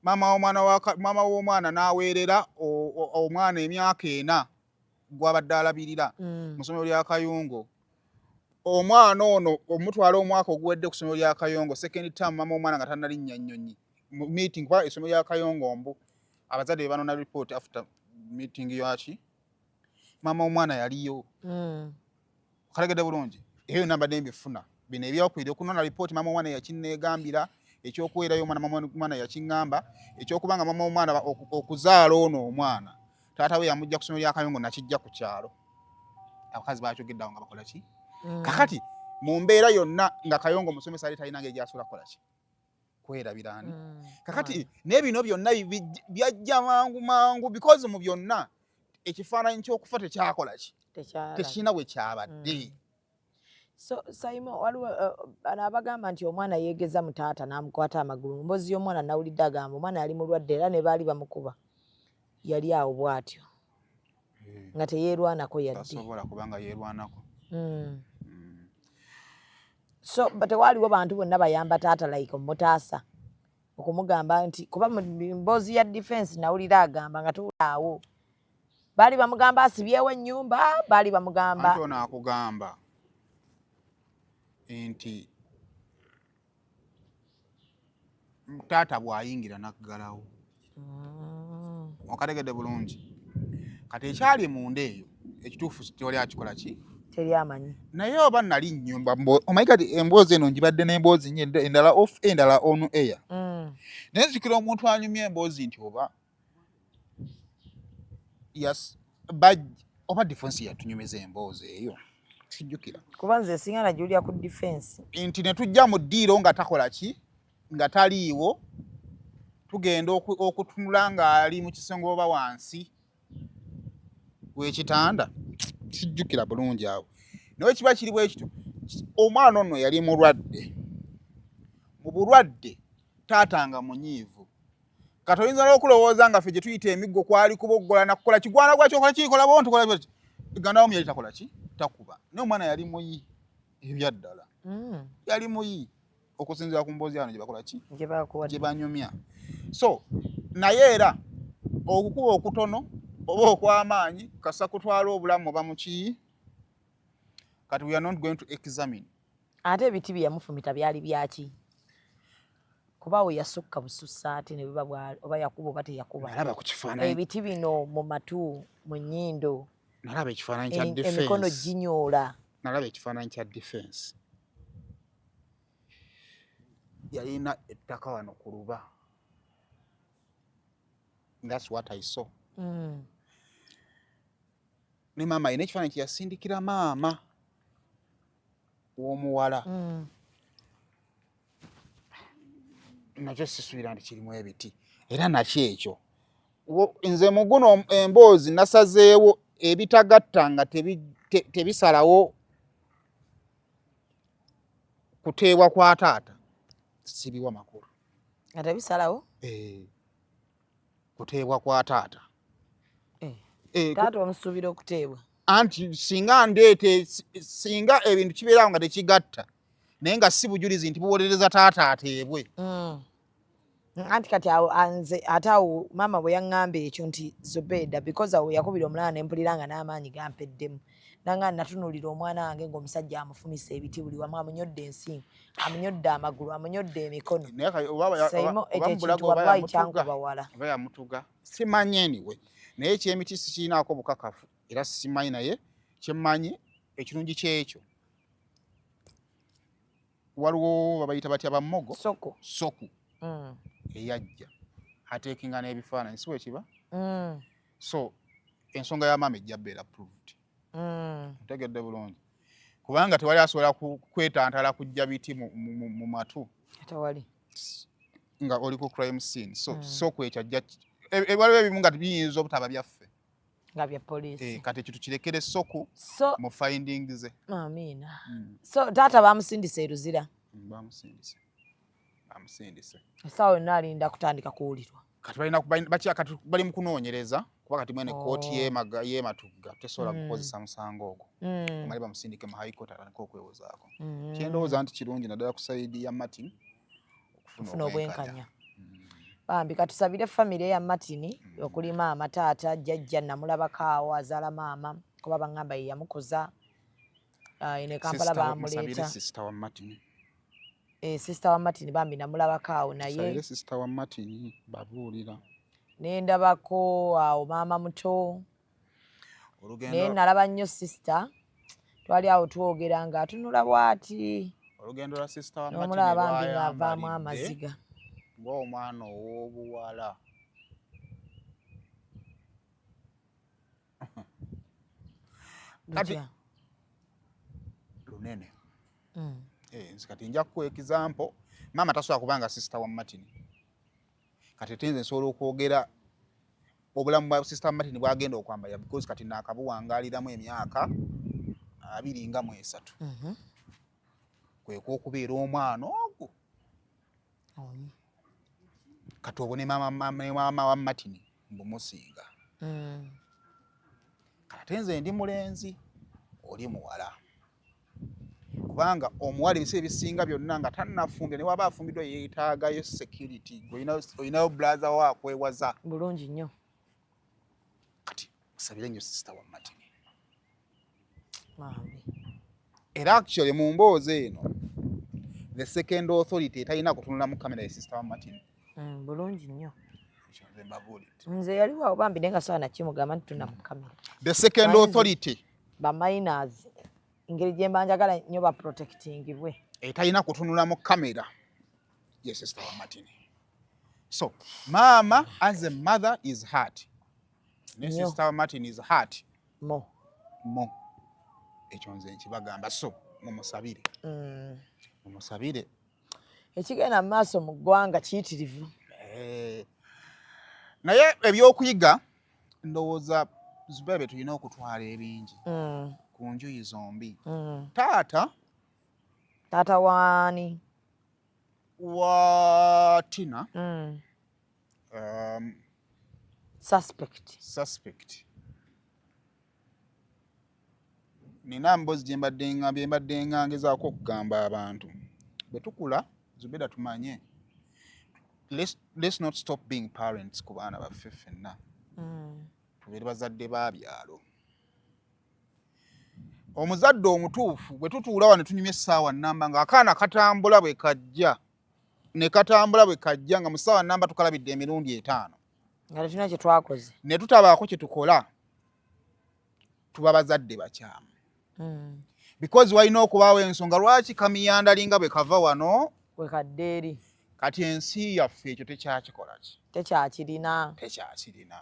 Maama w'omwana maama w'omwana n'aweerera omwana emyaka 4 gw'abadde alabirira mu ssomero lya Kayongo. Omwana ono omutwala omwaka oguwedde ku ssomero lya Kayongo, second term, maama w'omwana nga tannalinnya nnyonyi mu meeting, kuba essomero lya Kayongo mbu abazadde be banona report after meeting yaki, maama w'omwana yaliyo. Kalegedde bulungi. Eyo yonna mbadde mbifuna bino ebyakwire okunona report, maama w'omwana yakinneegambira, ekyokuweerayo omwana maama w'omwana yakiŋŋamba, ekyokubanga maama w'omwana okuzaala ono omwana taata we yamujja ku ssomero lya Kayongo nakijja ku kyalo, abakazi bakyogedde awo nga bakola ki. Kakati mu mbeera yonna nga Kayongo omusomesa ali talina ngeri gyasobola kukola ki kwerabira ani. Kakati naye bino byonna byajja mangu mangu because mu byonna ekifaananyi ky'okufa tekyakola ki, Tekyala. tekirina bwe kyabadde. So Saimo, waliwo bano abagamba nti omwana yeegeza mu taata n'amukwata amagulu. Mu mboozi y'omwana nawulidde agamba omwana yali mulwadde era ne baali bamukuba, yali awo bw'atyo nga teyeerwanako yadde. Tasobola kubanga yeerwanako. So but tewaaliwo bantu bonna bayamba taata, like omutaasa okumugamba nti, kuba mu mboozi ya defense nawulira agamba nga tuwulaawo baali bamugamba asibyewo ennyumba, baali bamugamba Anti ono akugamba nti taata bw'ayingira naggalawo. Okategedde bulungi. Kati ekyali munda eyo ekituufu tewali akikola ki, Teri amanyi. Naye oba nali nnyumba, omanyi kati emboozi eno ngibadde n'emboozi nnyo endala off, endala on air. Naye nzijukira omuntu anyumya emboozi nti oba yes, oba defense yatunyumiza emboozi eyo, sijjukira. Kuba nze singa nagiwulira ku defense. Nti ne tujja mu ddiiro nga takola ki, nga taliiwo, tugenda okutunula ng'ali mu kisenge oba wansi w'ekitanda, sijjukira bulungi awo. Naye kiba kiri bwe kityo, omwana ono yali mulwadde, mu bulwadde taata nga munyiivu. Kati oyinza n'okulowooza nga ffe gye tuyita emiggo kwali kuboggola nakukola kigwana gwakyokola kikola bo ntukola ki, gandawo yali takola ki, takuba, naye omwana yali muyi ebyaddala. Yali muyi okusinziira ku mboozi yano gye bakola ki, Gye bakuwadde. Gye banyumya. So naye era okukuba okutono oba okw'amaanyi kasa kutwala obulamu oba muki. Kati we are not going to examine. Ate ebiti bye yamufumita byali byaki? Kuba we yasukka busussa ate ne buba oba yakuba oba teyakuba. Nalaba ku kifaananyi. Ebiti bino mu matu, mu nnyindo, Nalaba ekifaananyi kya emikono defense. ginyoola. Nalaba ekifaananyi kya defense, yalina ettaka wano ku luba. That's what I saw. Ne maama alina ekifaananyi kye yasindikira maama w'omuwala. Nakyo sisuubira nti kirimu ebiti era nakyo ekyo. Nze mu guno emboozi nasazeewo ebitagatta nga tebisalawo kuteebwa kwa taata sibiwa makulu. Nga tebisalawo? Eh, kuteebwa kwa taata. Eh, Taata omusuubira okuteebwa? Anti singa ndeete, singa ebintu kibeerawo nga tekigatta naye nga si bujulizi nti buwolereza taata ateebwe. Anti kati awo nze ate awo maama bwe yaŋŋamba ekyo nti Zubeda, because awo yakubira omulala ne mpulira nga n'amaanyi gampeddemu. Nanga natunulira omwana wange ng'omusajja amufumisa ebiti buli wamu, amunyodde ensingo, amunyodde amagulu, amunyodde emikono. Naye kati oba Saimo, oba ekyo mu bulago ekintu oba wallahi yamutuga, kyankuba wala. Oba yamutuga, simanyi. Anyway, naye ekyemiti sikirinaako bukakafu era simanyi, naye kyemmanyi ekirungi kyekyo, waliwo babayita batya, bamogo? Soko. Soku. Eyajja ateekinga n'ebifaananyi, si bwe kiba? So ensonga ya maama ejja beera proved. Ntegedde bulungi, kubanga tewali asobola kwetantala kujja biti mu matu. Tewali. Nga oli ku crime scene. So so kwekyo ajja waliwo ebimu nga biyinza obutaba byaffe. Nga bya poliisi. Eh, kati ekyo tukirekere Soku So mu findings ze. Amiina. So taata bamusindise e Luzira. Bamusindise, bamusindise. Essaawa yonna alinda kutandika kuwulirwa. Kati balina kati bali mu kunoonyereza, kuba kati mwene kooti y'ematugga tesobola kukozesa musango ogwo. Omale bamusindike mu High Court atandike okwewozaako. Kyendowooza nti kirungi naddala ku side ya Martin okufuna okufuna obwenkanya. Obwenkanya. Bambi katusabire famire ya Martin, okuli maama, taata, jjajja namulabako awo azaala maama, kuba baŋŋamba ye yamukuza. Ah, eno e Kampala Musabire bamuleeta. sister wa Martin. Eh, sister wa Martin bambi namulabako awo naye. Musabire sister wa Martin, babuulira. Nendabako awo maama muto. Naye olugendo nalaba nnyo sister, twali awo twogera ng'atunula bw'ati. Olugendo lwa sister wa Martin n'omulaba bambi ng'avaamu lwayambalidde amaziga. Ng'omwana ow'obuwala. Kati Lutya? Lunene. Eh, nze kati nja kukuwa example. Maama tasobola kubanga sister wa Martin. Kati ate nze nsobola okwogera obulamu bwa sister wa Martin bwagenda okwambalira, because kati naakabuwangaaliramu emyaka 23. Kwe kwokubeera omwana ogwo. Omu. Kati obwo ne maama wa Martin mbumusinga. Kati ate nze ndi mulenzi, oli muwala, kubanga omuwala ebiseera ebisinga byonna nga tannafumbira, ne waba afumbiddwa, yeetaagayo security. Gwe olinayo brother wo akwewaza. Bulungi nnyo. Kati musabire nnyo sister wa Martin. Bambi. Era actually mu mboozi eno, the second authority etalina kutunula mu kamera ye sister wa Martin. Bulungi nnyo. Ekyo nze mbabuulidde. Nze yaliwo awo bambi, naye nga sawa nakimugamba nti tuna mu kamera. The second authority ba minors, engeri gye mba njagala nnyo baprotectingibwe. Etalina kutunula mu kamera ye sister wa Martin. So maama as a mother is hurt, ne Nnyo. sister wa Martin is hurt mo mo. Ekyo nze nkibagamba, so mumusabire. Mumusabire. Ekigenda mu maaso mu ggwanga kiyitirivu. Eh, naye ebyokuyiga ndowooza Zubebe tulina okutwala ebingi ku njuyi zombi. Taata Taata waani? Wa Tina. Suspect. Suspect. Nina mboozi gye mbadde nga bye mbadde nga ngezaako okugamba abantu. Bwe tukula, Zubeda, tumanye let's not stop being parents ku baana baffe ffenna. Tubeere bazadde ba byalo. Omuzadde omutuufu, bwe tutuula wano tunyumya essaawa nnamba ng'akaana katambula bwe kajja ne katambula bwe kajja, nga mu ssaawa nnamba tukalabidde emirundi 5, nga tetulina kye twakoze, ne tutabaako kye tukola, tuba bazadde bakyamu. Because walina okubaawo ensonga lwaki kamiyandalinga bwe kava wano bwe kadde eri. Kati ensi yaffe ekyo tekyakikola ki? Tekyakirina. Tekyakirina.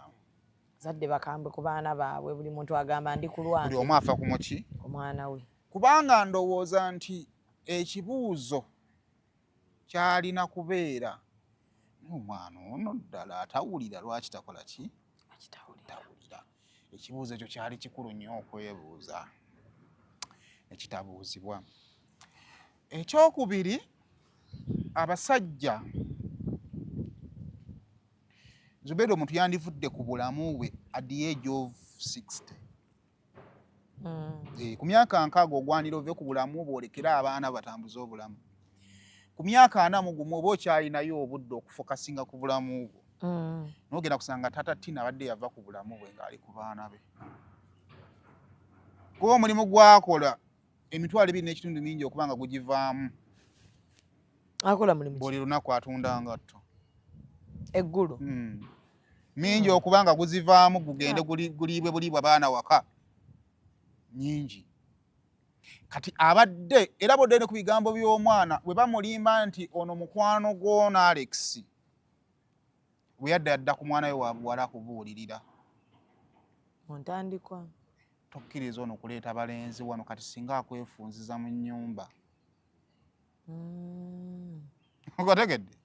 Bazadde bakambwe ku baana baabwe. Buli muntu agamba ndi ku lwange. Buli omu afa ku muki? Omwana we. Kubanga ndowooza nti ekibuuzo kyalina kubeera, omwana ono ddala atawulira, lwaki takola ki? Tawulira. Ekibuuzo ekyo kyali kikulu nnyo okwebuuza, ekitabuuzibwa. Ekyokubiri, abasajja, Zubeera, omuntu yandivudde ku bulamu bwe at the age of 60. Eh, ku myaka 60 ogwanira ove ku bulamu bwe olekere abaana batambuze obulamu. Ku myaka 41 oba okyalinayo obudde okufokasinga ku bulamu bwo. Nogenda kusanga taata Tina abadde yava ku bulamu bwe ng'ali ku baana be. Kuba omulimu gwakola 25,000 mingi okuba nga gugivaamu. Akola mulimu? Buli lunaku atunda ngatto. Eggulu? Mingi okuba nga guzivaamu, gugende guliibwe buliibwa baana waka, nyingi. Kati abadde era bodde ne ku bigambo by'omwana bwe bamulimba nti ono mukwano gw'ono Alex, bwe yadda yadda ku mwana we wa buwala akubuulirira. Mu ntandikwa. Tokkiriza ono kuleeta balenzi wano, kati singa akwefunziza mu nnyumba. Otegedde?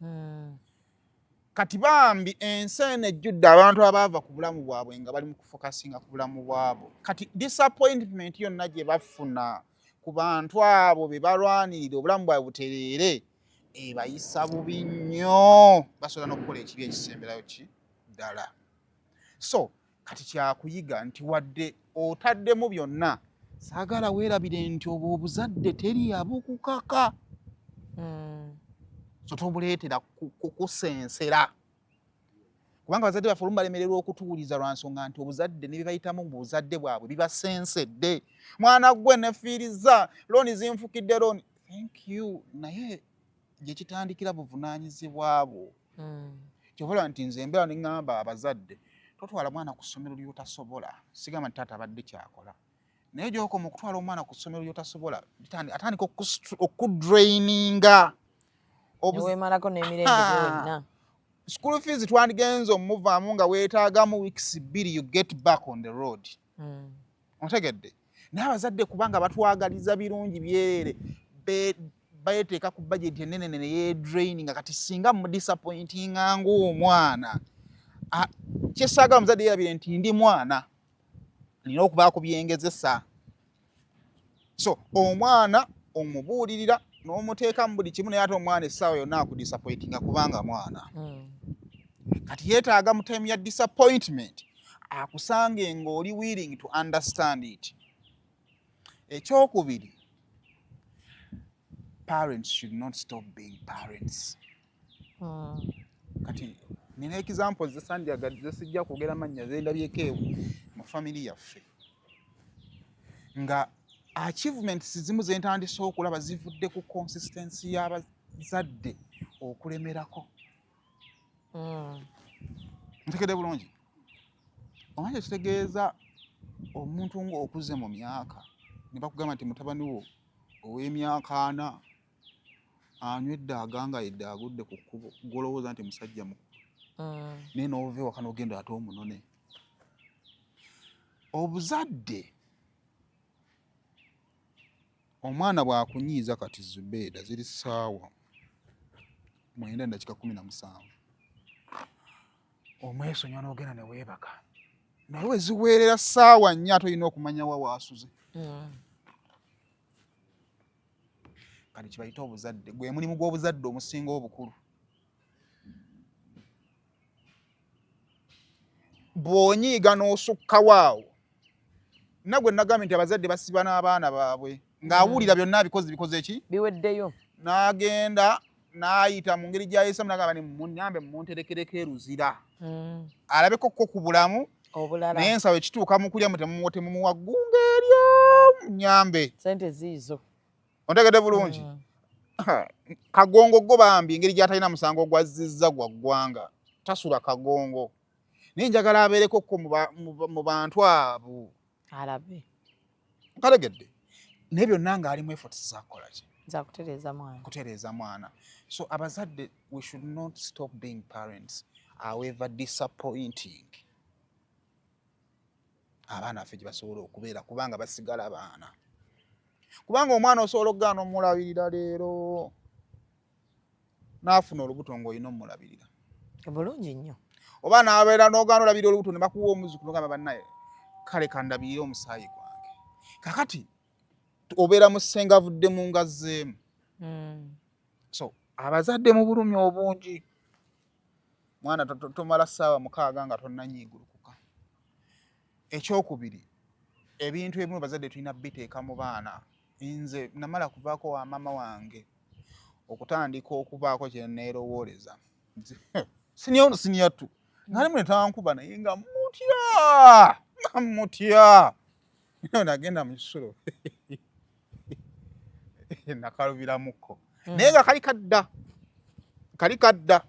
Kati bambi ensi eno ejjudde abantu abaava ku bulamu bwabwe nga bali mu kufocusinga ku bulamu bwabwe. Kati disappointment yonna gye bafuna ku bantu abo be balwanirira obulamu bwabwe butereere ebayisa bubi nnyo, basobola n'okukola ekibi ekisemberayo ki ddala. So kati kyakuyiga nti wadde otaddemu byonna, saagala weerabire nti obwo obuzadde teri abukukaka. So tobuleetera kukusensera, kubanga abazadde baffe olumu balemererwa okutuwuliza lwa nsonga nti obuzadde ne bye bayitamu mu buzadde bwabwe bibasensedde. Mwana gwe nefiiriza looni, zinfukidde looni, thank you, naye gye kitandikira buvunaanyizibwa bwo. Kyova olaba nti nze embeera ne ŋŋamba abazadde, totwala mwana ku ssomero ly'otasobola. Sigamba nti taata abadde kyakola, naye gy'okoma okutwala omwana ku ssomero ly'otasobola, atandika okudraininga. Neweemalako n'emirembe gyo wonna. School fees twandigenza omuvaamu nga weetaagamu weeks 2, you get back on the road. Otegedde? Naye abazadde kubanga batwagaliza birungi byereere, beeteeka ku budget enene ne yedraininga. Kati singa mudisappointinga ng'omwana, kyesaagala omuzadde yerabire nti ndi mwana, nina okubaako byengezesa. So omwana omubuulirira n'omuteeka mu buli kimu, naye ate omwana essaawa yonna akudisappointinga kubanga mwana. Kati yeetaaga mu time ya disappointment akusange ng'oli willing to understand it. Ekyokubiri, parents should not stop being parents. Kati nina examples zesandyagadde, zesijja kwogera mannya, zendabyeko ewo mu family yaffe nga achievements zimu zentandise okulaba zivudde ku consistency y'abazadde okulemerako. Ntegedde bulungi? Omanyi ekitegeeza omuntu ng'okuze mu myaka ne bakugamba nti mutabani wo ow'emyaka 40 anywedde agangayidde agudde ku kkubo, gw'olowooza nti musajja mukulu, naye n'ova ewaka n'ogenda ate omunone. Obuzadde, omwana bw'akunyiiza, kati Zubeeda ziri ssaawa 9:17, omwesonyiwa n'ogenda ne weebaka, naye we ziweerera ssaawa 4 ate olina okumanya wa waasuze. Kati kibayita obuzadde, gwe mulimu gw'obuzadde omusinga obukulu. Bw'onyiiga n'osukkawo awo, nagwe nagambye nti abazadde basiba n'abaana baabwe ng'awulira byonna abikoze, bikoze ki? Biweddeyo. N'agenda n'ayita mu ngeri gy'ayisamu n'agamba ni munyambe munterekereko eruzira alabeko ko ku bulamu obulala. Naye ensawo ekituuka mu kulya temumuwa ggumba eryo, munyambe. Sente ziizo. Ontegedde bulungi? Kagongo go bambi engeri gy'atalina musango gwazzizza gwa ggwanga, tasula kagongo, naye njagala abeereko ko mu bantu abo. Alabe. Nkalegedde, naye byonna ng'alimu efforts zakukola ki? Zakutereeza mwana. Kutereeza mwana. So abazadde, we should not stop being parents, however disappointing abaana baffe gye basobola okubeera, kubanga basigala baana. Kubanga omwana osobola okugaana omulabirira leero, n'afuna olubuto ng'olina omulabirira. Bulungi nnyo. Oba n'abeera n'ogaana olabirira olubuto ne bakuwa omuzukulu, nogamba bannaye kale kandabirire omusaayi gwange. Kakati obeera mu ssenga avudde mu ngazzeemu. So abazadde mu bulumi obungi, mwana tomala ssaawa 6 nga tonnanyiigulukuka. Ekyokubiri, ebintu ebimu bazadde tulina biteeka mu baana. Nze namala kuvaako wa maama wange okutandika okubaako kye neerowooleza. Senior one, senior two, nalimu netankuba, naye nga mutya, nga mutya. Nagenda mu kisulo nakalubiramuko naye nga kali kadda, kali kadda.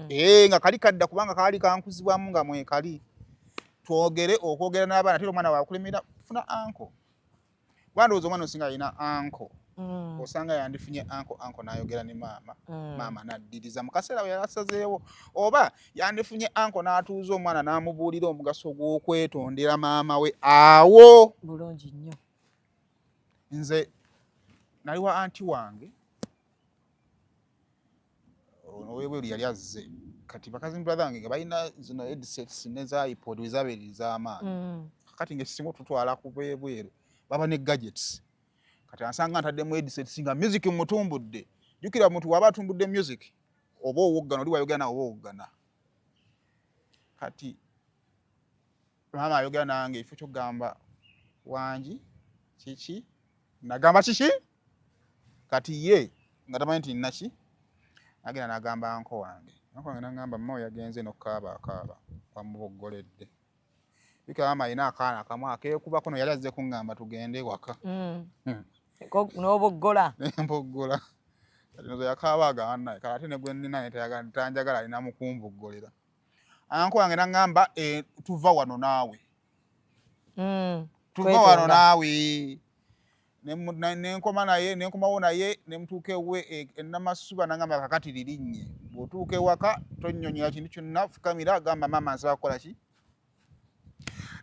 Ee, nga kali kadda kubanga kaali kankuzibwamu nga mwekali twogere okwogera n'abaana. Tera omwana wakulemera, funa uncle, kuba ndowooza omwana osinga alina uncle. Osanga yandifunye uncle, uncle n'ayogera ne maama. Maama n'addiriza mu kaseera we yali asazeewo, oba yandifunye uncle n'atuuza omwana n'amubuulira omugaso gw'okwetondera maama we awo. Bulungi nnyo. Nze nali wa anti wange ono ow'ebweru, yali azze. Kati bacousin brother wange nga balina zino headsets neza iPod wezabeera ez'amaanyi. Kati ngaekisinga otutwala ku bwebweru baba ne gadgets. Kati ansanga ntaddemu headsets nga music mutumbudde. Jjukira, muntu waba atumbudde music oba owoggana, oli wayogera nawe oba owoggana. Kati maama ayogera nange, ekifo kyokugamba wangi kiki, nagamba kiki. Kati ye nga tamanyi nti naki, agenda nagamba uncle wange. Uncle wange nagamba, mama we yagenze nokukaaba, akaaba wamuboggoledde. Jjukira maama alina akaana kamu akeekubako, no yali azze kuŋŋamba tugende waka. N'oboggola. Nemboggola. Kati nozo yakaaba agamba naye kale ate ne gwe nnina tanjagala, alina mukumboggolera. Uncle wange naŋŋamba, "Eh, tuva wano naawe." Tuva wano Kwetonda. naawe. Nenkoma naye, nenkomawo naye, nemutuuka ewe enamasuba. Nagamba, kakati lirinnye, bw'otuuka ewaka tonnyonnyola kintu kyonna, fukamira, gamba maama nsaba kukola ki.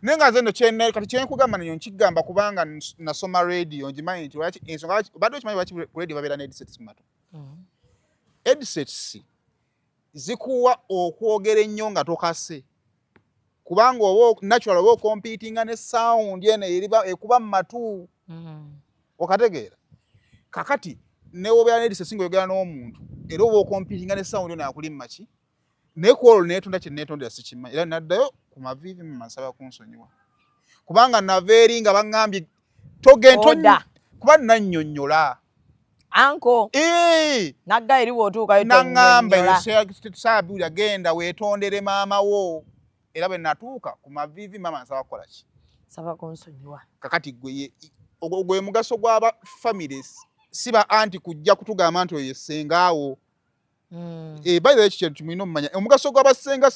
Naye nga nze nno kati kyenkugamba nyo nkigamba kubanga nasoma radio, ngimanyi nti lwaki ensonga obadde okimanyi lwaki ku radio babeera ne headsets mu matu. Headsets zikuwa okwogera ennyo nga tokase, kubanga oba natural oba ocompetinga ne sound eno eriba ekuba mu matu. Okategeera? Kakati newobeera ne headsets nga oyogera n'omuntu, era oba ocompetinga ne sound eno akuli mu maki. Naye ku olwo neetonda kye neetondera sikimanyi, era naddayo ku maviivi, mama nsaba kunsonyiwa kubanga nava eri nga baŋŋambye Oda. Kuba nannyonnyola. Uncle nagga eri bw'otuukayo Naŋŋamba tonnyonnyola. Saabiwulira, genda weetondere maama wo. Era bwe natuuka ku maviivi, maama nsaba kukola ki? Saba kunsonyiwa. Kakati gwe ogwo gwe mugaso gw'aba families, si ba anti kujja kutugamba nti oyo yessengaawo. Eh, by the way, ekyo kintu mulina omumanya, omugaso gw'abasenga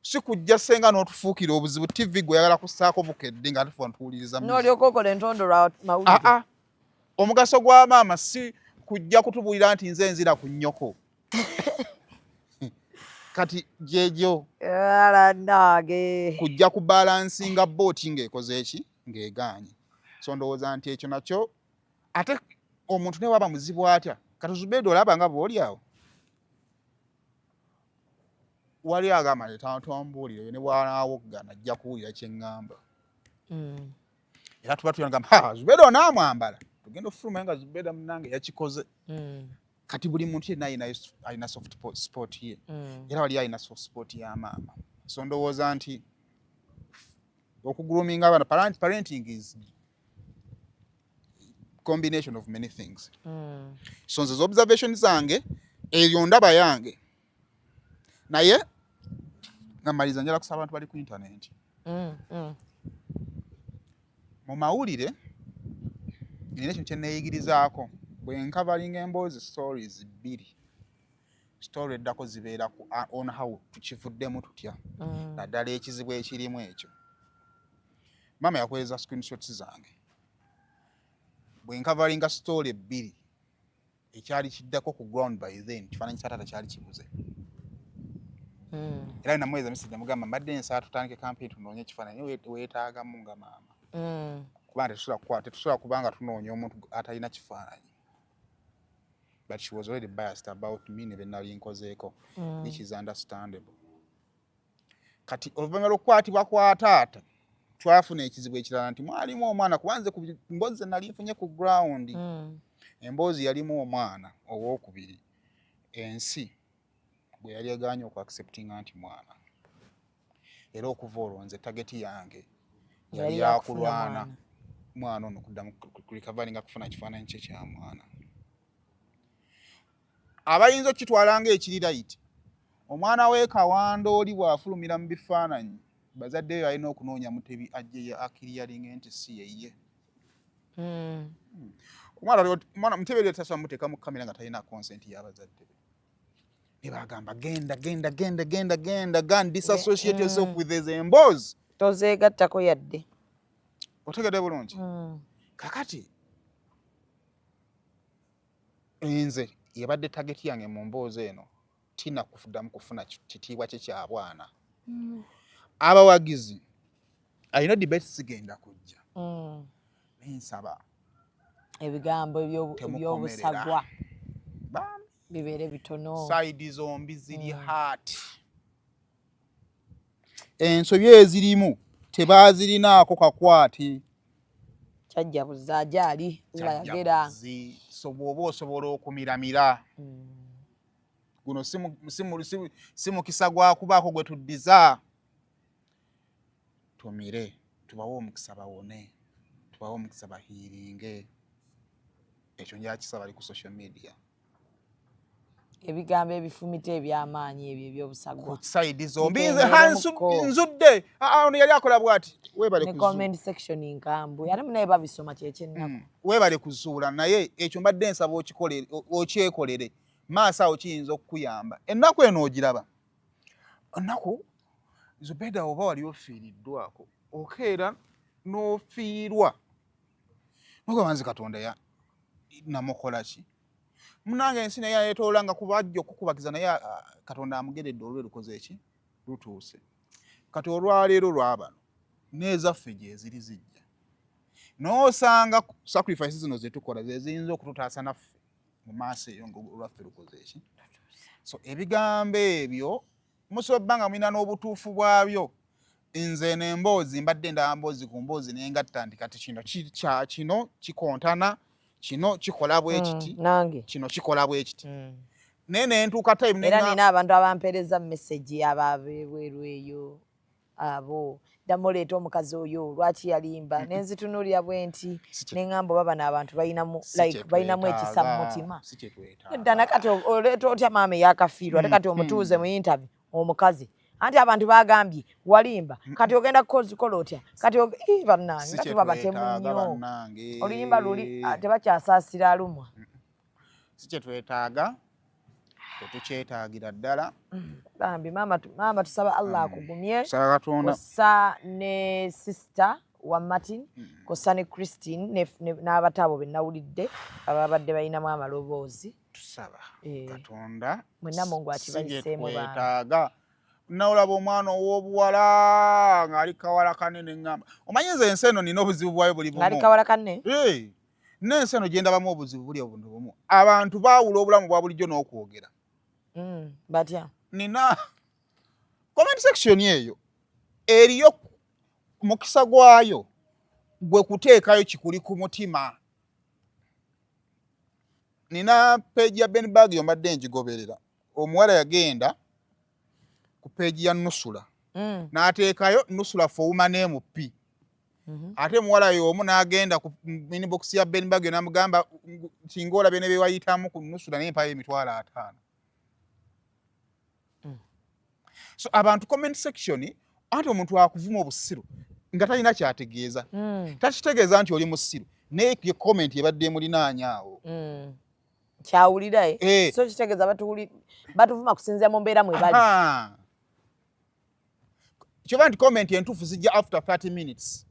si kujja senga n'otufuukira obuzibu. TV gwe oyagala kussaako bukedde nga tufa ntuwuliriza music. N'olyoka okola entondo lwa mawulire. Ah, ah. Omugaso gwa maama si kujja kutubuulira nti nze nzira ku nnyoko. Kati gyegyo Ala nange. Kujja kubalancinga booti ng'ekoze eki, ng'egaanye. So ndowooza nti ekyo nakyo, ate omuntu ne waba muzibu atya, kati Zubeeda olaba nga bw'oli awo wali agamba nti tombuulire, ne bw'anaawoggana ajja kuwulira kye ŋŋamba. Era tuba tuyagamba, ha, Zubeeda onaamwambala, tugenda ofuluma nga Zubeeda munnange yakikoze. Kati buli muntu yenna alina soft spot ye. Era wali alina soft spot ya maama. So ndowooza nti okugroominga abaana, parenting is combination of many things. So nze observation zange, eyo ndaba yange. Naye nga maliza, njala kusaba abantu bali ku internet, mu mawulire nina ekintu kyeneeyigirizaako. Bwe ncoveringa emboozi, stories bbiri, story eddako zibeera ku on how tukivuddemu tutya. Naddala ekizibu ekirimu ekyo, maama yakuweereza screenshots zange. Bwe ncoveringa story ebbiri, ekyali kiddako ku ground by then kifaananyi kya taata kyali kibuze. Era namuweereza message, namugamba, mbadde nsaba tutandike campaign tunoonye ekifaananyi, naye weetaagamu nga maama, kubanga tetusobola kubanga tunoonya omuntu atalina kifaananyi. But she was already biased about me ne be nali nkozeeko, which is understandable. Kati oluvannyuma lw'okukwatibwa kwa taata, twafuna ekizibu ekirala nti mwalimu omwana, kuba nze ku mboozi ze nali nfunye ku ground, emboozi yalimu omwana owookubiri, ensi bwe yali egaanye okuacceptinga nti mwana. Era okuva olwo nze target yange yali Yali yakufuna yakulwana mwana. Mwana ono kuddamu kurecoveringa, kufuna kifaananyi kye kya mwana. Abayinza okukitwala ng'ekiri right, omwana w'e Kawanda oli bw'afulumira mu bifaananyi, bazadde be balina okunoonya Mutebi ajje akiriyalinga nti si yeye. Omwana mutebe tasobola muteeka mu kamera nga talina consent y'abazadde be. Ne bagamba genda, genda, genda, genda, genda, go and disassociate yourself with ezo emboozi. Tozeegattako yadde. Otegedde bulungi? Kakati nze yebadde target yange mu mboozi eno, tina kuddamu kufuna kitiibwa kye kya bwana. Abawagizi alina debate zigenda kujja, naye nsaba ebigambo temukomerera. Ebyobusagwa Bambi. Bibeere bitono. Side zombi ziri hurt, ensobi ezirimu tebazirinaako kakwate. Kyajja buza gyali layagera. Kyajjabuzi. So bw'oba osobola okumiramira guno si mukisa gwa kubaako gwe tuddiza, tumire, tubawe omukisa bawone, tubawe omukisa bahiiringe. Ekyo njakisaba ali ku social media. Ebigambo ebifumita ebyamaanyi ebyo ebyobusagwa ku side zombi nze Bikendeeremuko. nzudde. Ah, ah, ono yali akola bw'ati, weebale ne kuzuula. Comment section nkambwe, ate munaye babisoma, kyekyennaku. Weebale kuzuula, naye ekyo mbadde nsaba okyekolere maaso awo, kiyinza okukuyamba ennaku eno ogiraba. Ennaku Zubeda, oba wali ofiiriddwako, okeera n'ofiirwa nogamba nze Katonda ya namukola ki munange, ensi naye yayetoola nga kubajja okukubagiza, naye ah, Katonda amugeredde olwe lukoze eki lutuuse. Kati olwaleero lwabano n'ezaffe gyeziri zijja n'osanga sacrifice zino zetukola zeziyinza okututaasa naffe mu maaso eyo nga olwaffe lukoze eki. So ebigambo ebyo musobola obba nga mulina n'obutuufu bwabyo. Nze nemboozi mbadde ndaba mboozi ku mboozi nengatta nti kati kino kino kikontana, kino kikola bwe kiti, Nange kino kikola bwe kiti, naye nentuuka time Era nina abantu abampeereza message ababebweru eyo, abo ddamu oleeta omukazi oyo, lwaki yalimba? Nenzitunuulira bwe nti neŋŋamba oba bano abantu balinamu like balinamu ekisa mu mutima. Si kyetwetaaga. Edda nakati oleeta otya maama eyakafiirwa, ate kati omutuuze mu interview omukazi, anti abantu bagambye walimba, kati ogenda kukola otya kati? Ii, bannange, Si nga tuba batemu kyetwetaaga nnyo. Bannange. Oluyimba luli ah, tebakyasaasira alumwa. Si kyetwetaaga, tetukyetaagira ddala. Bambi maama, maama tusaba Allah akugumye. Tusaba Katonda. Kossa ne sister wa Martin, kossa ne Christine n'abato abo be nawulidde ababadde balinamu amaloboozi. Tusaba Eh, Katonda. Mwenna Mungu Si akibayiseemu bambi. kyetwetaaga. Nawolaba omwana ow'obuwala ng'ali kawala kanene, ŋŋamba omanyi nze ensi eno nina obuzibu bwayo buli Ng'ali bumu. kawala kanne. Eh, n'ensi eno gye ndabamu obuzibu buli obuntu bumu, abantu baawula obulamu bwa bulijjo n'okwogera. Batya? Nina comment section eyo eriyo mukisa gwayo gwe kuteekayo kikuli ku mutima. Nina page ya Ben Bagio mbadde ngigoberera, omuwala yagenda ku page ya Nusula n'ateekayo Nusula for woman MP, ate muwala y'omu n'agenda ku inbox ya Ben Bagio n'amugamba singa olabye ne bewayitamu ku Nusula, naye mpayo 50,000. So abantu comment section, anti omuntu akuvuma obusiru nga talina kyategeeza, takitegeeza nti oli musiru, naye ye comment ebadde emulinaanya awo. Kyawulira eh? Eh. So kitegeeza batuvuma kusinziira mu mbeera mwe bali. Aha. Kyoba nti comment entuufu zijja after 30 minutes.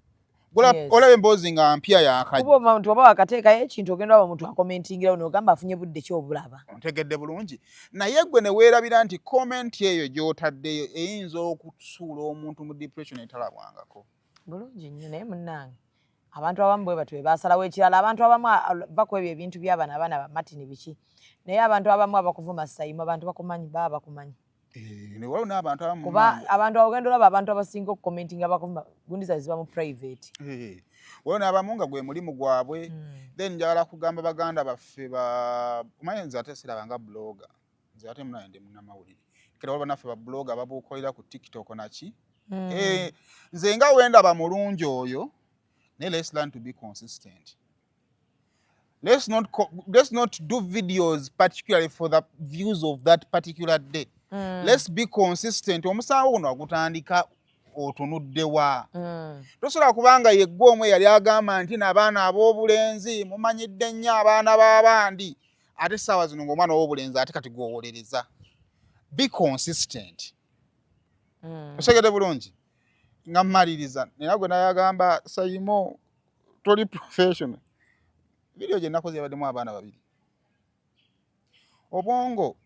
Olaba emboozi nga mpya yakajja. Kuba omuntu oba wakateekayo ekintu, ogenda waba omuntu akomentingirawo n'ogamba afunye budde ki obulaba. Ontegedde bulungi, naye gwe ne weerabira nti comment eyo gy'otaddeyo eyinza okusuula omuntu mu depression etalabwangako. Bulungi nnyo, naye munnange abantu abamu bwe batyo bwe basalawo. Ekirala, abantu abamu va ku ebyo ebintu by'abano abaana ba Martin biki, naye abantu abamu abakuvuma sayimu, abantu bakumanyi, baba bakumanyi. Eh, ne waliwo n'abantu abamu Kuba abantu abo ogenda olaba abantu abasinga okukomentinga bakuvuma gundi zaabwe ziba mu private. Eh, waliwo n'abamu nga gwe mulimu gwabwe. Then njagala kugamba baganda baffe ba omanyi nze ate sirabanga blogger, nze ate munaye ndi munnamawulire, kera waliwo bannaffe ba blogger babuukolera ku TikTok naki. Eh, nze nga wendaba mulungi oyo, naye let's learn to be consistent. Let's not do videos particularly for the views of that particular day. Let's be consistent. Omusango guno agutandika Otunudde wa? Tosobola kubanga yeggwe omwe yali agamba nti n'abaana ab'obulenzi mumanyidde nnyo abaana b'abandi, ate essaawa zino ng'omwana ow'obulenzi ate kati gwowolereza. Be consistent. Osegedde bulungi? Nga mmaliriza, nina gwe nayagamba, "Saimo, toli professional." Video gye nakoze yabaddemu abaana babiri. Obwongo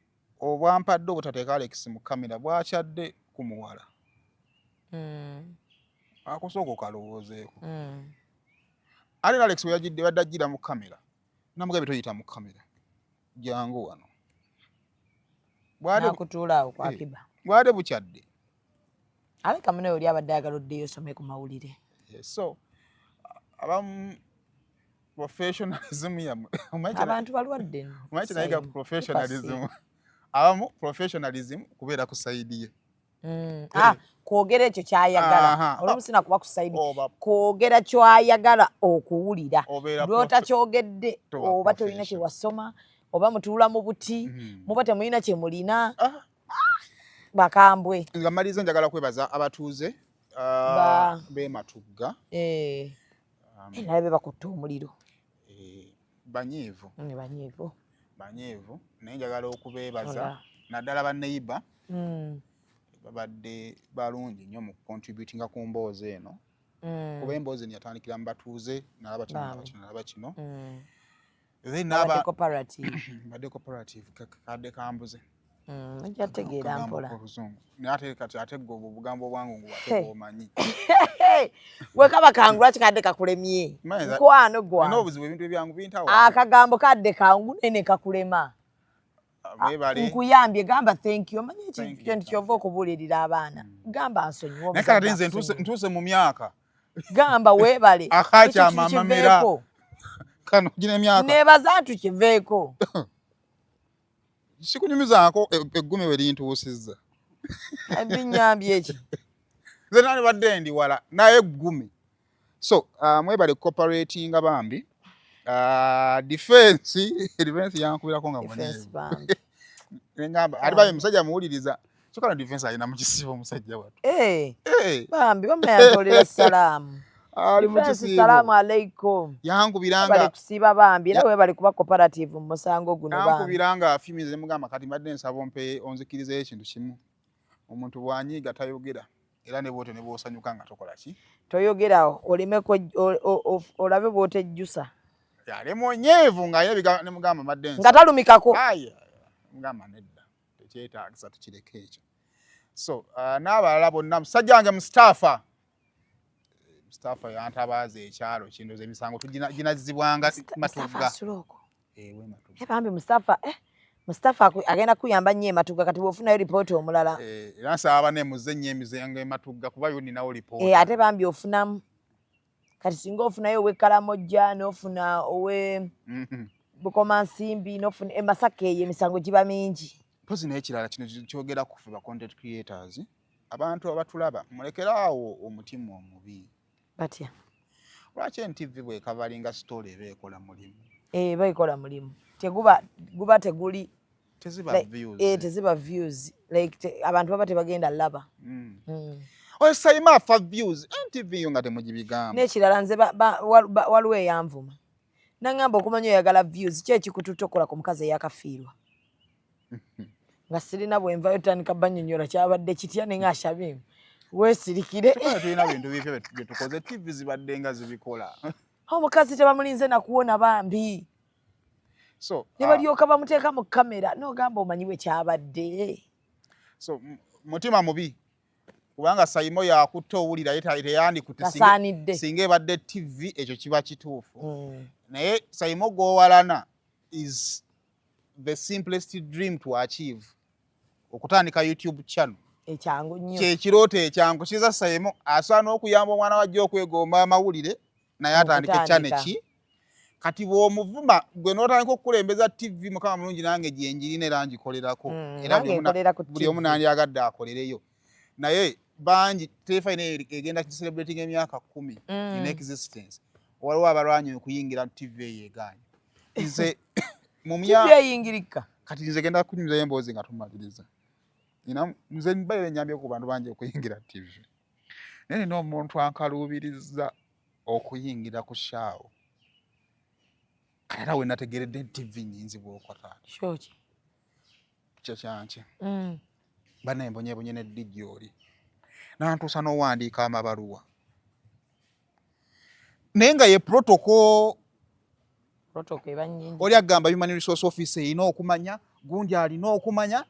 obwampadde obutateeka Alex mu kamera bwakyadde ku muwala. Akusooka okalowoozeeko. Ate Alex bwe yagidde, badde ajjira mu kamera, namugambye, "Toyita mu kamera, jangu wano." Nakutuula awo kwa Kiba. Bwade bukyadde. Aleka munaye oli abadde ayagala oddeyo osome ku mawulire. So abamu professionalism yammwe Abantu balwadde nno. Omanyi kyenayiga ku Simon. professionalism? Abamu professionalism kubeera ku side ye. Ah, kwogera ekyo kyayagala. Olumu sina kuba ku side, Oba kwogera kyayagala okuwulira. Obeera Lwotakyogedde toba oba tolina kyewasoma, oba mutuula mu buti, muba temulina kyemulina. Bakambwe. Nga maliriza, njagala kwebaza abatuuze b'ematugga. Eh. Naye be bakutta omuliro. Banyiivu. Banyiivu. Banyiivu, naye njagala okubeebaza, Ola. naddala baneiba, babadde balungi nnyo mu contributinga ku mboozi eno, kuba emboozi eno yatandikira mu batuuze, nalaba kino, nalaba Bambi. kino, nalaba kino. Then Babadde n'aba cooperative. Badde cooperative. Kadde kambuze. Ojja tegeera Akagambo mpola. k'oluzungu. Naye ate kati ate gwe obwo obugambo obwangu ngu ate Hey. bw'omanyi. Gwe kaba kangu, lwaki kadde kakulemye? Mukwano Nina gwange. obuzibu, ebintu ebyangu bintawa. Akagambo kadde kangu naye ne kakulema. Weebale. Nkuyambye, gamba thank you. Omanyi ekintu kyova okubuulirira abaana, gamba nsonyiwa. Naye kati Omuzadde nze akusonyiwe. ntuuse mu myaka Gamba weebale. akakyama Ekyo amamera. kiveeko. Kano gina emyaka. Neebaza tukiveeko. Sikunyumizaako eggume we lintuusizza. Binyambye eki? Nze nandibadde ndi wala naye eggume. So mwebale cooperatinga bambi. Defense yankubirako nga Defense munyiivu. bambi. Nengamba ate babe musajja muwuliriza, kyokka no defense alina mu kisibo omusajja wattu. Eh, Eh. bambi bamma yantolera salaamu. Ali mu Defense, kisibo. salaamu alaikum. Yankubira Bali nga kusiiba bambi, era webali kuba cooperative mu musango guno bambi. Yankubira nga afimize, nemugamba, "Kati mbadde nsaba ompe onzikirizeyo ekintu kimu. Omuntu bw'anyiiga tayogera, era ne bwotyo ne bw'osanyuka nga tokola ki?" Toyogera oleme olabe bw'otejjusa. Yali munyiivu ng'alina ebigambo, nemugamba mbadde Nga talumikako. Ayi, mugamba nedda, tekyetaagisa, tukireke ekyo. So n'abalala bonna, musajja wange Mustaafa, Mustaafa yantabaaza ekyalo kindoza emisango ginazzibwanga Mustafa Matugga. asula okwo. Eh, we Matugga. Eh, bambi Mustafa, eh, Mustafa agenda kuyamba nnyo ematuga. Kati bw'ofunayo lipooti omulala. Eh, era nsaba bane muzze nnyo emizengo ematuga kuba yo ninawo lipoota. Eh, ate bambi ofunamu. Kati singa ofunayo ow'e Kalamojja, n'ofuna ow'e Bukomansimbi, n'ofuna e Masaka, eyo emisango giba mingi. Mpozi n'ekirala, kino kyogera ku ffe ba content creators, abantu abatulaba, mulekeraawo omutima omubi. Batya? Lwaki NTV bwekavalinga story eba ekola mulimu? Eh, baikola mulimu. Teguba guba teguli Teziba views. Eh, teziba views. Like abantu baba tebagenda laba. Oyo Saima afa views, NTV yo nga temugibigamba. N'ekirala, nze waliwo eyanvuma naŋŋamba, "Okumanya oyagala views, ki ekikututte okukola ku mukazi eyakafiirwa?" Nga sirina bwenvayo tutandika bannyonnyola kyabadde kitya, ne nga ashabimu weesirikire. Kyokka tulina bintu bifyo bye tukoze, TV zibadde nga zibikola. Omukazi tebamulinze nakuwona bambi, So ne balyoka bamuteeka mu kamera, n'ogamba omanyi bwe kyabadde. So mutima mubi, kubanga Saimo yakutta owulira ye teyandikutte Tasaanidde. Singa ebadde TV ekyo kiba kituufu, naye Saimo gw'owalana is the simplest dream to achieve, okutandika YouTube channel. Ekyangu nnyo. Kyekirooto ekyangu kiza. Saimo asobola n'okuyamba omwana wajja okwegomba amawulire, naye atandike Okutandika. channel ki. Kati bw'omuvuma gwe n'otandika okukulembeza TV, Mukama mulungi, nange gyenjirina era ngikolerako. Era Nange nkolera ku buli omu TV. nandyagadde akolereyo, naye bangi tefa egenda celebrating emyaka 10 in existence. Waliwo abalwanyi okuyingira TV eyo egaanye. Nze mu TV myaka eyingirika. Kati nze genda kunyumizayo emboozi nga tumaliriza. Nina nze mbaire nyambye ku bantu bangi okuyingira TV. Naye nina omuntu ankaluubiriza okuyingira ku shaawo. Kati era we nategeredde nti TV nnyinzibwa okwa taata. Show ki? Kya kyankya. Bannaye mbonyeebonye ne DJ oli. Nantuusa n'owandiika amabaluwa. Naye nga ye protocol. Protocol eba nnyingi. Oli agamba human resource office erina okumanya, gundi alina okumanya.